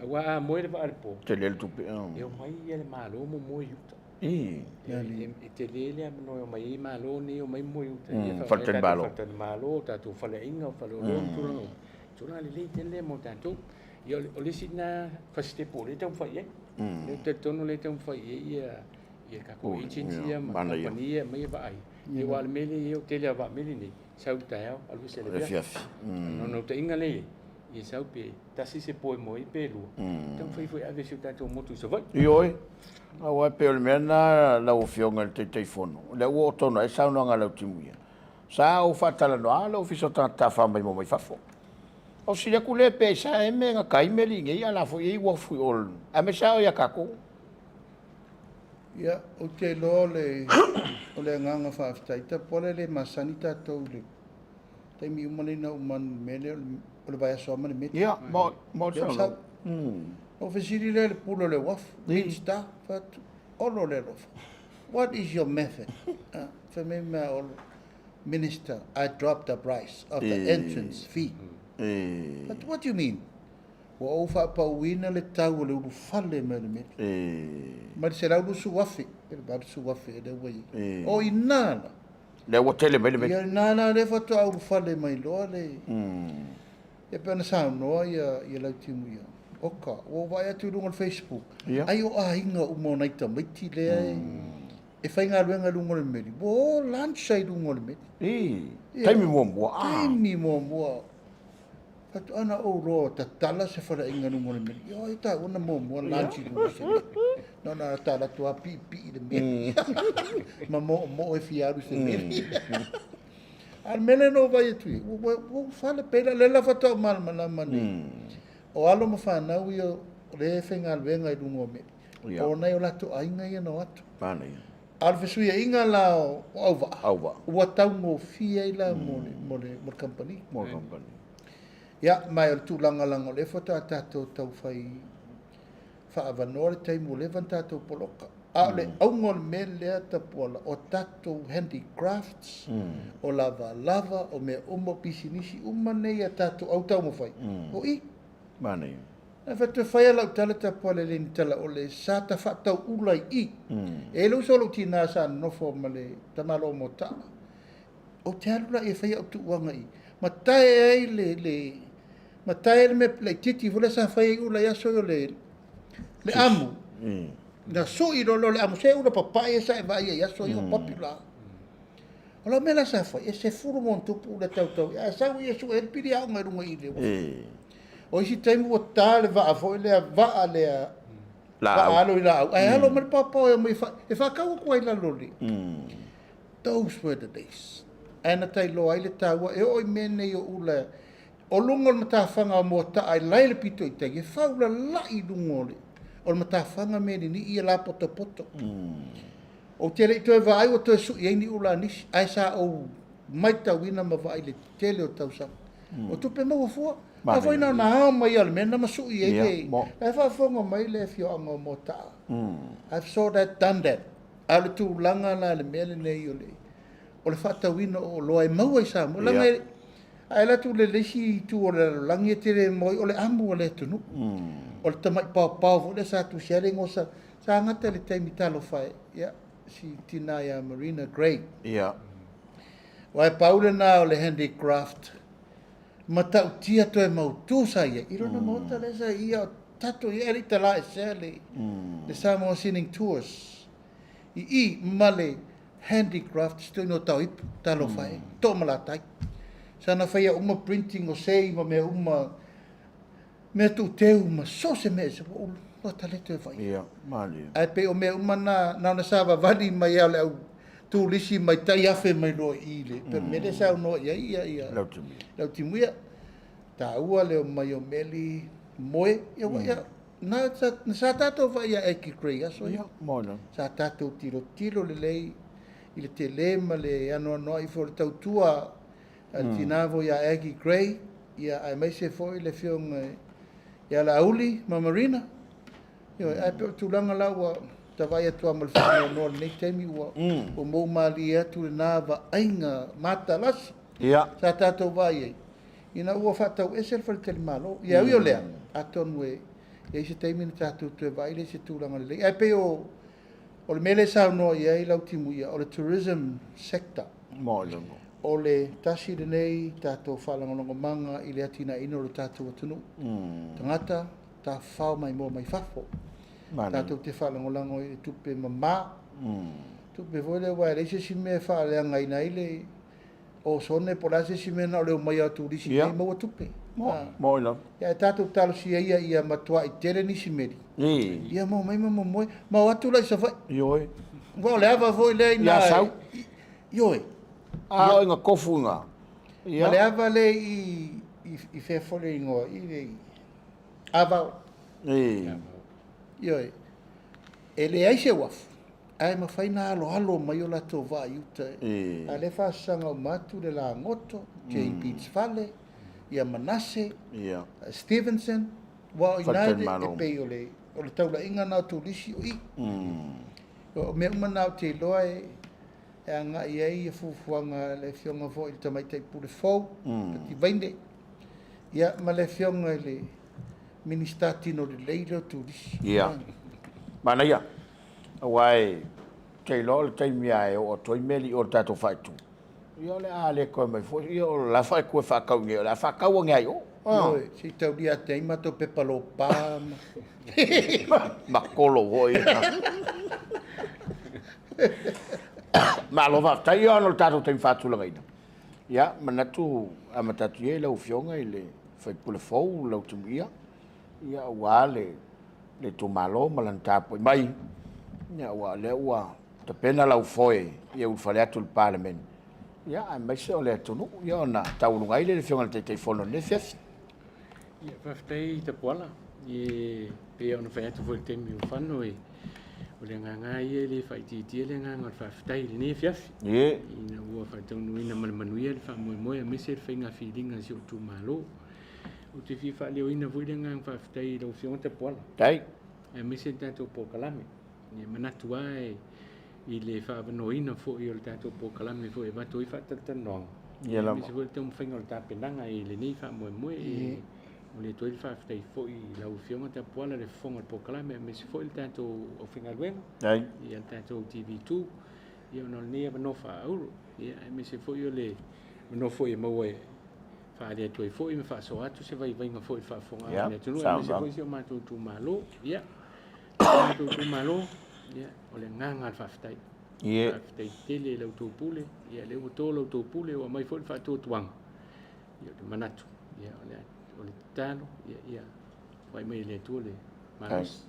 Aua a moe le vaa i le po, Tele le tupe. e omai le Malo ma moe i uta. I. E tele le avanoa e omai ai Malo nei e omai moe i uta ia faletalimalo. Faletalimalo, tatou faleaiga, faleoloa ma tulaga uma. Tulaga lelei tele lea mo tatou. Ia o le isi lena fasitepu o lea e taumafai i ai. Lea ou te talitonu o lea e taumafai i ai ia ia tatou agents ia ma kamupani ia e aumai vaa ia. Ia aua o le mea lea e i ai o le tele lava o vaa meli nei, sau i le taeao alu ese i le afiafi. O le naunautaiga lea e i ai, ia sau pe tasi se po e moe ai pe lua, taumafai foi e ave si o tatou motu i Savaii. Ioe, aua e pei o le mea lena lau Afioga i le Taitaifono, o lea ua oo tonu ai le saunoaga a Lautimuia, sa ou faatalanoa le Ofisa o Tagata Tafafao Maimoa Mai Fafo. Ou fesili atu lea pe aisea ea mea e gata ai meli i inei a o la foi e i ai uafu i o, aemaise lava o ia tatou. Ia, ou te iloa o le, o le agaga faafetai. Tapuala e le masani tatou i le taimi uma lenei na uma anu i le mea lea o le vaiaso lava ma le meli. Ia, ma o le sau. Ou fesili lea i le pule o le uafu, Minisita, fai atu, Olo le alofa, what is your method? Fai mai mea a Olo, Minister, I dropped the price of the entrance fee. Fai atu, what do you mean? Ua ou faapauina le tau o le ulufale mai o le meli. Mai le $120,000 i le $80,000 lea ua i ai. O i ina la. Lea ua tele mai le meli. Ia ina la lea faatoa ulufale mai loa le... Ia pei ona saunoa ia, ia Lautimuia. Oka, ua ou vaai atu i luga o le Facebook, ai o aiga uma o nai tamaiti lea e, e faigaluega i luga o le meli, ua o lunch ai i luga o le meli. I, taimi muamua. Taimi muamua. Faatoa na ou loa tatala se faleaiga i luga o le meli. Ioe, e taua na muamua lunch i luga o se meli. Na ona tala atu lava piipii i le meli. Ma moomoo e fia alu i se meli. A o le mea lea na ou vaai atu i ai, ua ou fale pele, lea la faatoa ou malamalama nei. O alo ma fanau ia o lea e faigaluega i luga o meli. O nai o latou aiga ia na o atu. A o le fesuiaiga la o auvaa, ua taugofie ai la mo le, mo le, mo le kamupani. Mo le kamupani. Ia, ma o le tulaga leaga o lea faatoa tatou taufai faaavanoa le taimi ua leva ona tatou poloka. A o le auga o le mea lea Tapuala, o tatou handicrafts, o lavalava, o mea uma, o pisinisi uma nei a tatou au taumafai, o i. Manaia. Na fai atu e fai a lau tala Tapuala e le ni tala o le sa ta faatau ula i i. E i ai le uso o lou tina sa nonofo ma le tamaloa Motaa. Ou te alu la e fai au tuuaga i ma tae ai le, le, ma tae ai le mea laitiiti foi lea sa fai ai ula i aso ia o le, le amu. Na sui loa lea o le amu, se ula papae ia sa e vaai ai i aso ia o popular. O lau mea la sa fai, e 10 ma ono tupu ula e tautau ai, ae sau ia sue ai le pili aoga i luga i le uafu. O isi taimi ua ta le vaa foi lea, vaa lea, vaa alo i laau, ae alo mai le paopao e omai e faatau atu ai i lalo o le... Those were the days. Ae na tailoa ai le taua, e oo i mea nei o ula. O luga o le matafaga o Moataa i lae le pito i tai, e faulalai i luga o le o le matafaga mea ninii ia lapotopoto. Ou te le i toe vaai ua toe sui ai ni ula a nisi, ae sa ou matauina ma vaai i le tele o tausaga. O tupe maua fua. A foi na ona ao mai lava o le mea lena ma sui ai le... La e faafofoga mai le afioaga o Moataa. I've saw that, done that. A o le tulaga la i le mea lenei o le faatauina o oloa e maua i Samoa. Leaga a e alu atu i le isi itu o le lalolagi e te le moe, o le amu a le atunuu. O le tamai paopao foi lea sa tusi ai le igoa sa gata i le taimi talofa e, ia, si tina ia Marina Gray. Aua e pau lena o le handicraft matautia toe mautu sa i ai i lona maota lea sa i ai, o tatou i ai, e le i talaesea le Samoa Sinning Tours i ma le handicraft si toeaina o Taoipu, talofa e, Toomalatai. Sana faia uma printing o sei ma mea uma, mea tuuteu ma so o se mea ese, ua ou lota le toe vaai. Ia, malie. Ae pei o mea uma na, na ona savavali mai lava o le au turisi mai tai afe mai loa i le, pe o le mea lea e saunoa i ai ia Lautimuia. Lautimuia. Taua le omai o meli moe, ia, ia, na sa tatou vaai ia Aggie Grey aso ia. Ia, mo. Sa tatou tilotilo lelei i le tele ma le anoanoai foi o le tautua a le tina foi ia Aggie Grey, ia aemaise foi le afioga ia Laauli ma Marina. Ioe, ae pei o le tulaga la ua tavaai atu lava ma le faanoanoa i lenei taimi ua mou malie atu lena vaaiga matalasi sa tatou vaai ai ina ua faatauese le faletalimalo. Ia ui o lea, atonu e i ai se taimi na tatou toe vaai lea i se tulaga lelei. Ae pei o le mea lea e saunoa i ai Lautimuia, o le tourism sector. Mo lava. O le tasi lenei tatou faalagolagomaga i le atinaeina o le tatou atunuu. Tagata tafafao maimoa mai fafo. Tatou te faalagolago i le tupe mama. Tupe foi lea aua e leai se isi mea e faaleagaina ai le osone po o le a se isi mea na o le omai lava o turisi nei maua tupe. Mo lava. Ia, ae tatou talosia ia ia matuai tele nisi meli. Ia ma omai ma momoe. Ma o atu la i Savaii. Ioe. Aua o le ava foi lea ina... Ia sau. Ioe. A o inga kofu inga. Ma le ava lea i fea foi le igoa i le Avao. Ioe. E leai se uafu, ae mafai na aloalo mai o latou vaa i uta. A lea e faasaga uma atu le Lagoto, Jane Beach Fale, ia Manase, Stevenson, aua o ina e pei o le taulaiga na o turisi o i. O mea uma na ou te iloa e agai ai ia fuafuaga a le afioga foi i le Tamaitai Pule fou, Pati Vaine, ia ma le afioga i le Minisita tino lelei lea o turisi. Ia. Manaia. Aua e te iloa o le taimi lava e oo atu ai meli o le tatou faaitu. Ia o le a le toe mai foi, ia o la faaitu e faatau i nei, o le a faatau ane ai o. Ioe, se i taulia atu ai matou pepa lopa ma kolo foi. Malo faafetai ona o le tatou taimi faatulagaina. Ia, manatu amata atu ia i lau Afioga i le sui usufono fou Lautimuia, ia aua le itumalo ma lana tapuai mai, ia aua o lea ua tapena lau foe ia ulufale atu i le Palemene, ia aemaise o le atunuu, ia ona taualuga ai lea i le Afioga i le Taitaifono i lenei afiafi. Ia, faafetai Tapuala. E pei ona fai atu foi i le taimi ua fano, o le agaga ia e le faaitiitia le agaga o le faafetai i lenei afiafi. Ina ua faataunuuina ma le manuia le faamoemoe aemaise le faiga filiga a si ou itumalo. Ou te fia faaleoina foi le agaga faafetai i lau Afioga Tapuala. Tai. Aemaise le tatou polokalame. E manatu lava i le faaavanoaina foi o le tatou polokalame foi e avatu ai faatalatalanoaga. Ia lava. Aemaise foi le taumafaiga o le tapenaga i lenei faamoemoe. O le toe faafetai foi i lau Afioga Tapuala le fofoga o le polokalame, aemaise foi le tatou aufaigaluega. Ia le tatou TV2. Ia ona o lenei avanoa faaauro. Ia aemaise foi o le avanoa foi e maua e faaalia atu ai foi ma faasoa atu se vaivaiga foi i le faafofoga a le atunuu, aemaise foi si o matou itumalo. Ia, o matou itumalo, ia, o le agaga o le faafetai. Faafetai tele i la outou pule. Ia, lea ua to la outou pule, ua aumai foi le faatuatuaga. Ia, o le manatu, ia, o le tatalo, ia, ia, foai mai e le Atua le malosi.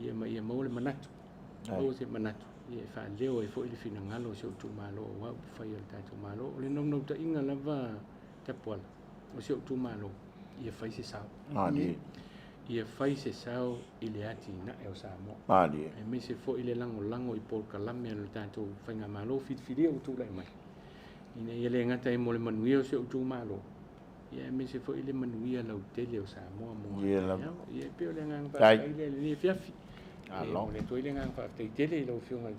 Ia, ma ia maua le manatu. Maua se manatu. Ia, e faaleo ai foi le finagalo o si ou itumalo aua upufai o le tatou Malo. O le naunautaiga lava Tapuala. o si ou itumalo, ia fai se sao. Ia fai se sao i le atinae o Samoa. Aemaise foi le lagolago i polokalame a le tatou faigamalo filifilia ua tulai mai, ina ia le gata ai mo le manuia o si ou itumalo, ia aemaise foi le manuia lautele o Samoa mo a taeao. Ia e pei o le agaga faafetai lea i lenei afiafi. E momoli atu ai le agaga faafetai tele i lau Afioga i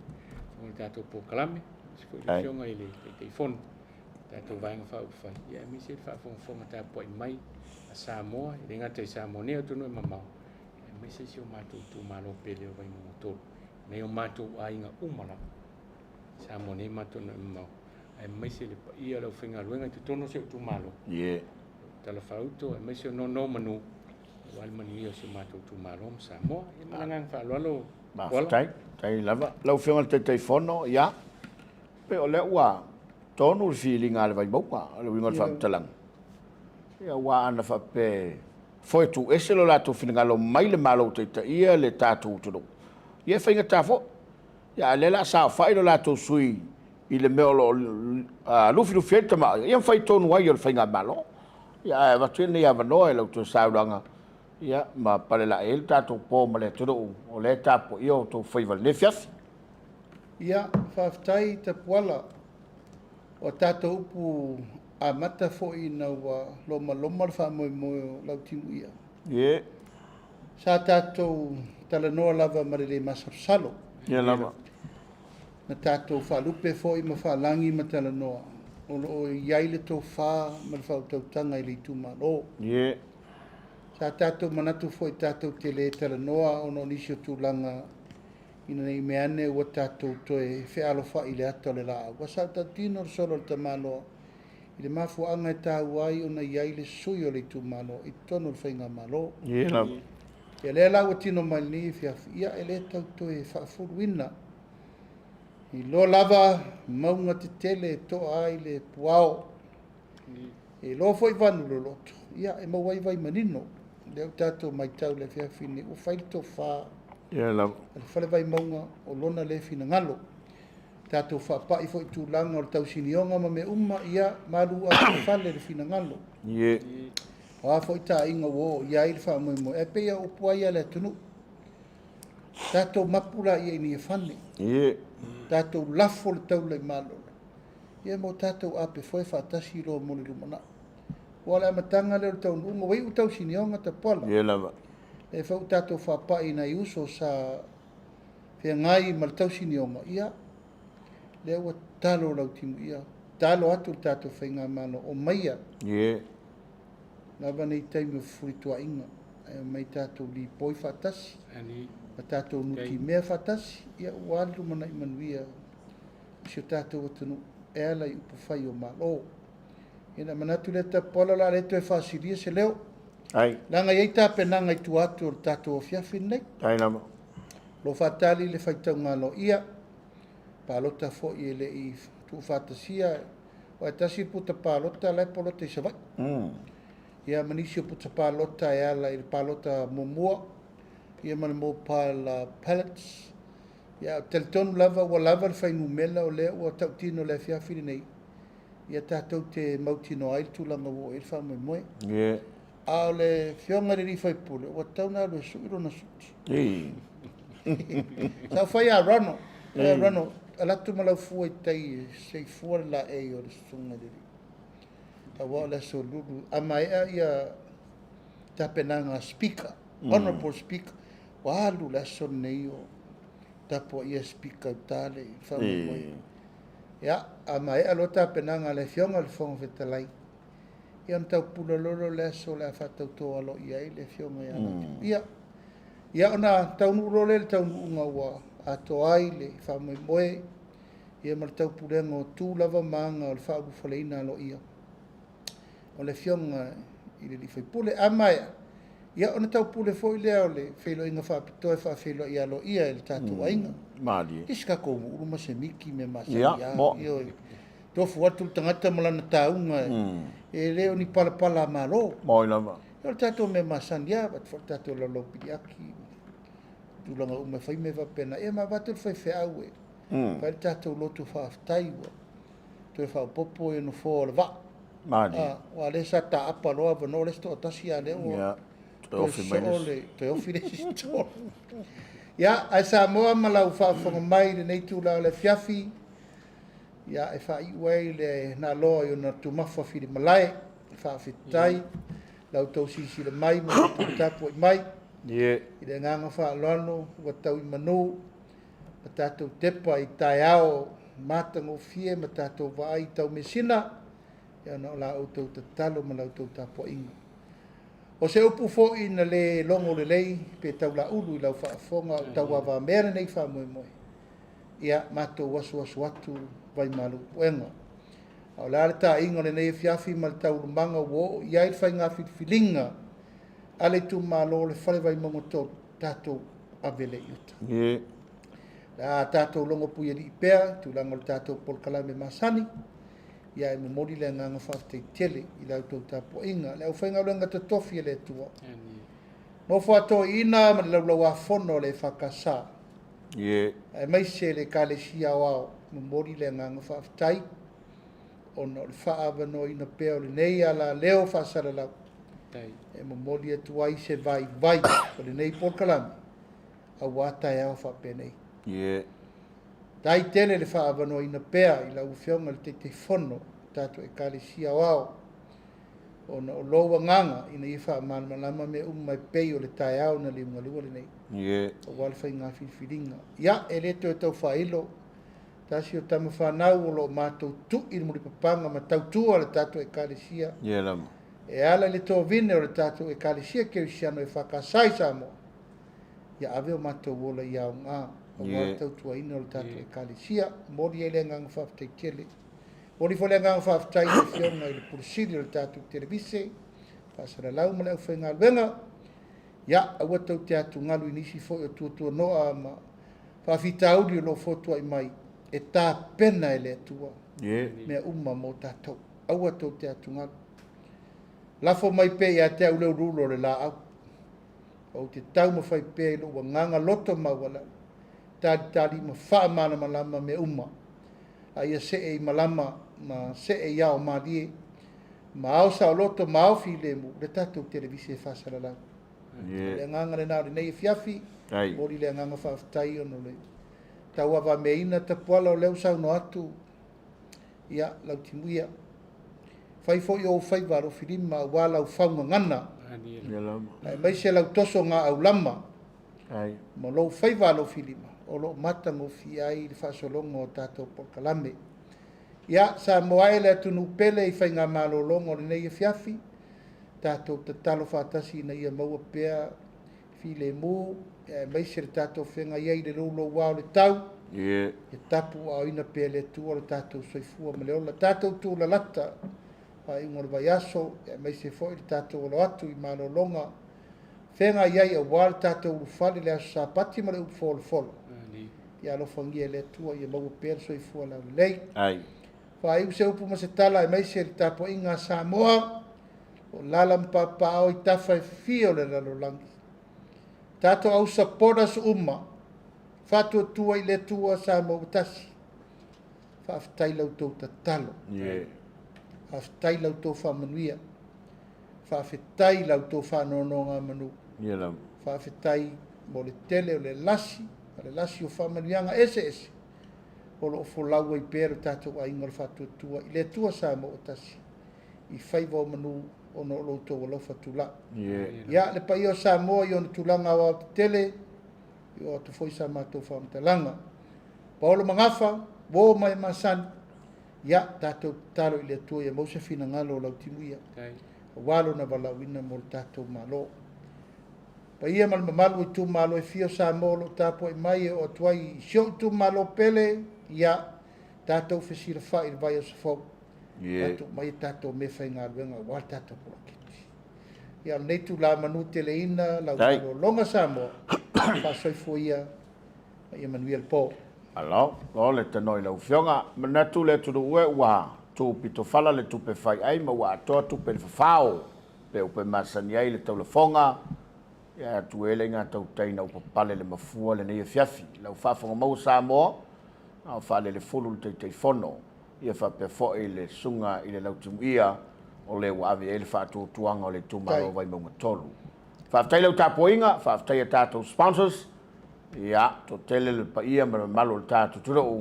le tatou polokalame, aemaise foi le Afioga i le Taitaifono o le tatou Vaega Faaupufai, ia aemaise le faafogafoga tapuai mai a Samoa, e le gata i Samoa nei a o atunuu e mamao, aemaise si o matou itumalo pele o Vaimauga 3, nai o matou aiga uma lava, Samoa nei ma atunuu e mamao, aemaise le paia o le aufaigaluega i totonu o si ou itumalo, Talafauto, aemaise o nonomanu, aua le manuia o si o matou itumalo ma Samoa. Ia ma le agaga faaaloalo. Faafetai, faafetai lava. Lau Afioga i le Taitaifono, ia, pei o lea ua tonu le filiga a le Vaimauga, o le uiga o le faamatalaga. Ia, aua ana faapea e foe tuuese lo latou finagalo mai le Malo ua taitaia le tatou atunuu, ia e faigata foi. Ia, a o lea o le a saofai lo latou sui i le mea o lo o lufilufi ai le tamaoaiga, ia ma fai tonu ai o le faigamalo. Ia, ae avatu ia lenei avanoa i lau toe saunoaga, ia, ma palelaei ai le tatou po ma le atunuu o lea e tapuaia o outou faiva i lenei afiafi. Ia, faafetai Tapuala. O a tatou upu amata foi ina ua lomaloma le faamoemoe o Lautimuia. Sa tatou talanoa lava ma le le masalosalo. Ia lava. Na tatou faalupe foi ma faalagi ma talanoa o lo o i ai le tofa ma le faautautaga i le itumalo. Sa tatou manatu foi tatou te le talanoa ona o nisi o tulaga ina ne i mea ane ua tatou toe fealofai i le ata o le laau. Ua sa tautino le solo a le tamaloa i le mafuaaga e taua ai ona i ai le sui o le itumalo i totonu o le faigamalo. Ia lava. Ia lea la ua tino mai lenei afiafi, ia e le tau toe faafuluina. Iloa lava mauga tetele e toa ai le puao. E iloa foi vanu loloto, ia e maua ai vai manino. Lea ua tatou matau i le afiafi lenei, ua fai le tofa Ia lava. a le Fale Vaimauga o lona lea finagalo. Tatou faapai foi i tulaga o le tausinioga ma mea uma, ia malu atu i fale le finagalo. O a foi taaiga ua oo i ai le faamoemoe, ae pei o upu lava ia a le atunuu, tatou mapu laia ina ia fane, tatou lafo le taula i malolo, ia ma o tatou apefoe faatasi loa mo le lumanai. Aua o le amataga lea o le taunuuga, ua iu tausinioga Tapuala. Ia lava. Lea foi ua tatou faapai i nai uso sa feagai ma le tausinioga, ia, lea ua tatalo Lautimuia, tatalo atu le tatou faigamalo, omaia lava nei taimi o fefulituaaiga, ae omai tatou lipoi faatasi, ma tatou nutimea faatasi, ia ua le lumanai manuia o si o tatou atunuu e ala i upufai o Malo. Ia ona manatu lea Tapuala o le a le toe faasilia se leo, leaga e i ai tapenaga i tua atu o le tatou afiafi lenei. Ai lava. O lo o faatali le faitauga aloaia, palota foi e le i tuufaatasia, aua e tasi le puta palota la e palota i Savaii. Ia ma nisi o puta palota e ala i le palota muamua, ia ma le mobile ballots. Ia, ou te talitonu lava ua lava le fuainumera o lea ua tautino i le afiafi lenei, ia tatou te mautinoa ai le tulaga ua oo i ai le faamoemoe. A o le afioga i le sui usufono, ua tatau ona alu e sui lona suti. Sa ou fai ia Ronald, Ronald, alu atu ma lau fua i tai se i fua le laei o le susuga i le alii. Aua o le Aso Lulu, a maea ia tapenaga a Speaker, Honorable Speaker, ua alu le aso lenei o tapuaia Speaker i uta le faamoemoe. Ia, a maea loa tapenaga a le Afioga i le Fofoga Fetalai, ia ona taupula loa lea o le aso o le a faatauto aloaia ai le Afioga ia Lautimuia. Ia ona taunuu loa lea i le taunuuga ua atoa ai le faamoemoe, ia ma le taupulega o tu lava ma aga o le faaulufaleina aloaia o le Afioga i le sui usufono. A maea, ia ona taupule foi lea o le feiloaiga faapitoa e faafeiloai aloaia e le tatou aiga. Malie. Se tatou ulu ma se miki mea masani Ia, lava. mo. Ioe. Tofu atu le tagata ma lana tauga e le o ni palapala a Malo. Moi lava. O le tatou mea masani lava, avatu foi le tatou laulau piliaki, tulaga uma e fai mea faapena. Ia ma avatu le faifeau e fai le tatou loto faafetai ua toe faaopoopo e nofoa o le vaa. Malie. Aua o lea sa taapa loa avanoa le isi toatasi, a o lea ua Toe ofi mai soo le toe ofi le isi tolu. Ia, ae Samoa ma lau faafofoga mai i lenei itula o le afiafi, ia, e faaiu ai le naloa i ona tumafa filimalae. Faafetai la outou silasila mai ma la outou tapuai mai. I le agaga faaaloalo ua tau i manu ma tatou tepa i taeao matagofie ma tatou vaai i taumeasina, ona o la outou tatalo ma la outou tapuaiga. O se upu foi na le logo lelei pe taulaulu i lau faafofoga o tauavamea lenei faamoemoe, ia matou asuasu atu vaimalu puega. A o le a le taaiga o lenei afiafi ma le taualumaga ua oo i ai le faiga filifiliga a le itumalo o le Fale Vaimauga 3, tatou ave lea i uta. Le a tatou logo puialii pea tulaga o le tatou polokalame masani, ia e momoli le agaga faafetai tele i la outou tapuaiga. Le aufaigaluega totofi a le Atua, nofo a toeaiina ma le laulauafono a le EFKS, aemaise le Ekalesia Aoao, momoli le agaga faafetai ona o le faaavanoaina pea o lenei alaleo faasalalau e momoli atu ai se vaivai o lenei polokalame aua taeao faapenei. Tai tele le faaavanoaina pea i lau Afioga i le Taitaifono o tatou Ekalesia Aoao, ona o lou agaga ina ia faamalamalama mea uma e pei o le taeao na liugalua lenei, aua le faiga filifiliga. Ia, e le toe tau faailo, tasi o tama fanau o lo o matou tui i le mulipapaga ma tautua le tatou Ekalesia. Lava. E ala i le tovine o le tatou Ekalesia Kerisiano e EFKS i Samoa, ia ave o matou ola i aoga aua le tautuaina o le tatou Ekalesia. Momoli ai le agaga faafetai tele. Momoli foi le agaga faafetai i le Afioga i le Pule Sili o le tatou Televise, faasalalau ma le aufaigaluega. Ia, aua tou te atugalu i nisi foi o tuatuanoa ma faafitauli o lo o fotuai mai, e tapena e le Atua mea uma mo tatou. Aua tou te atugalu. Lafo mai pea ia te au le uluulu o le laau. Ou te taumafai pea i lou agaga loto maualalo, talitali ma faamalamalama mea uma. A ia see i malama ma see i ao malie, ma ao saoloto ma ao filemu le tatou televise e faasalalau. O le agaga lena o lenei afiafi, momoli le agaga faafetai ona o le tauavameaina Tapuala o lea ua saunoa atu, ia, Lautimuia. Fai foi ou faiva alofilima aua lau faugagana, aemaise lau toso aulama ma lou faiva alofilima o lo o matagofie ai le faasologa o tatou polokalame. Ia, Samoa e le atunuu pele i faigamalologa o lenei afiafi, tatou tatalo faatasi ina ia maua pea filemu, aemaise le tatou feagai ai i le louloua o le tau, e tapuaaoina pea le Atua lo tatou soifua ma le ola. Tatou tulalata faaiuga o le vaiaso, aemaise foi le tatou alo atu i malologa feagai ai aua le tatou ulufale le aso Sapati ma le upu folofolo. Ia alofagia e le Atua ia maua pea le soifua laulelei. Faaiu se upu ma se tala aemaise le tapuaiga a Samoa, o lala ma papaao i tafa e fia o le lalolagi. Tatou au supporters uma, faatuatua i le Atua Samoa ua tasi. Faafetai la outou tatalo. Faafetai la outou faamanuia. Faafetai la outou faanonogamanu. Lava. Faafetai mo le tele o le lasi, o le lasi o faamanuiaga eseese o lo o folau ai pea le tatou aiga o le faatuatua i le Atua Samoa ua tasi i faiva o manu ona o lo outou alofa tulai. Ia, le paia o Samoa i ona tulaga aoao tetele, i o atu foi sa matou faamatalaga. Paolo Magafa, uo mai masani, ia, tatou tatalo i le Atua ia maua se finagalo o Lautimuia, aua lona valaauina mo le tatou Malo. Paia ma le mamalu o itumalo e fia o Samoa o lo o tapuai mai e oo atu ai i si ou itumalo pele, ia, tatou fesilafai i le vaiaso fou. Tatou mai e tatou meafaigaluega aua le tatou poloketi. Ia, o lenei itula manu teleina lau malologa Samoa, faasoifua ia ma ia manuia le po. Alo, o le tanoa i lau Afioga. Manatu le atunuu e ua tuupitofala le tupe fai ai ma ua atoa tupe le fafao. Pe upe masani ai le taulafoga, ia atu e le ngā tautai na upapale le mafua lenei afiafi. Lau faafofoga maua Samoa, a o faalele fulu le Taitaifono. Ia faapea foi le susuga i le Lautimuia. O le ua ave i ai le faatuatuaga o le itumalo o Vaimauga 3. Faafetai lau tapuaiga, faafetai a tatou sponsors, ia, toatele le paia ma le mamalu o le tatou atunuu,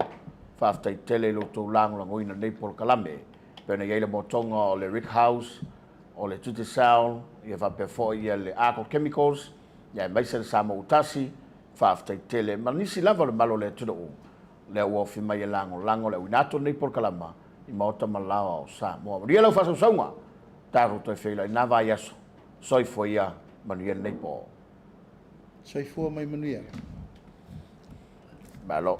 faafetai tele i lo outou lagolagoina o lenei polokalame. E pei ona i ai le motoga o le Rick House, o le Digicel, ia faapea foi ia le Arco Chemicals, ia aemaise le Samoa ua tasi, faafetai tele ma nisi lava o le mamalu o le atunuu lea ua ofi mai e lagolago le auina atu o lenei polokalama i maota ma laoa o Samoa. Manuia lau faasausauga, tatou toe feiloai i lena vaiaso. Soifua ia, manuia lenei po. Soifua ma ia manuia. Malo.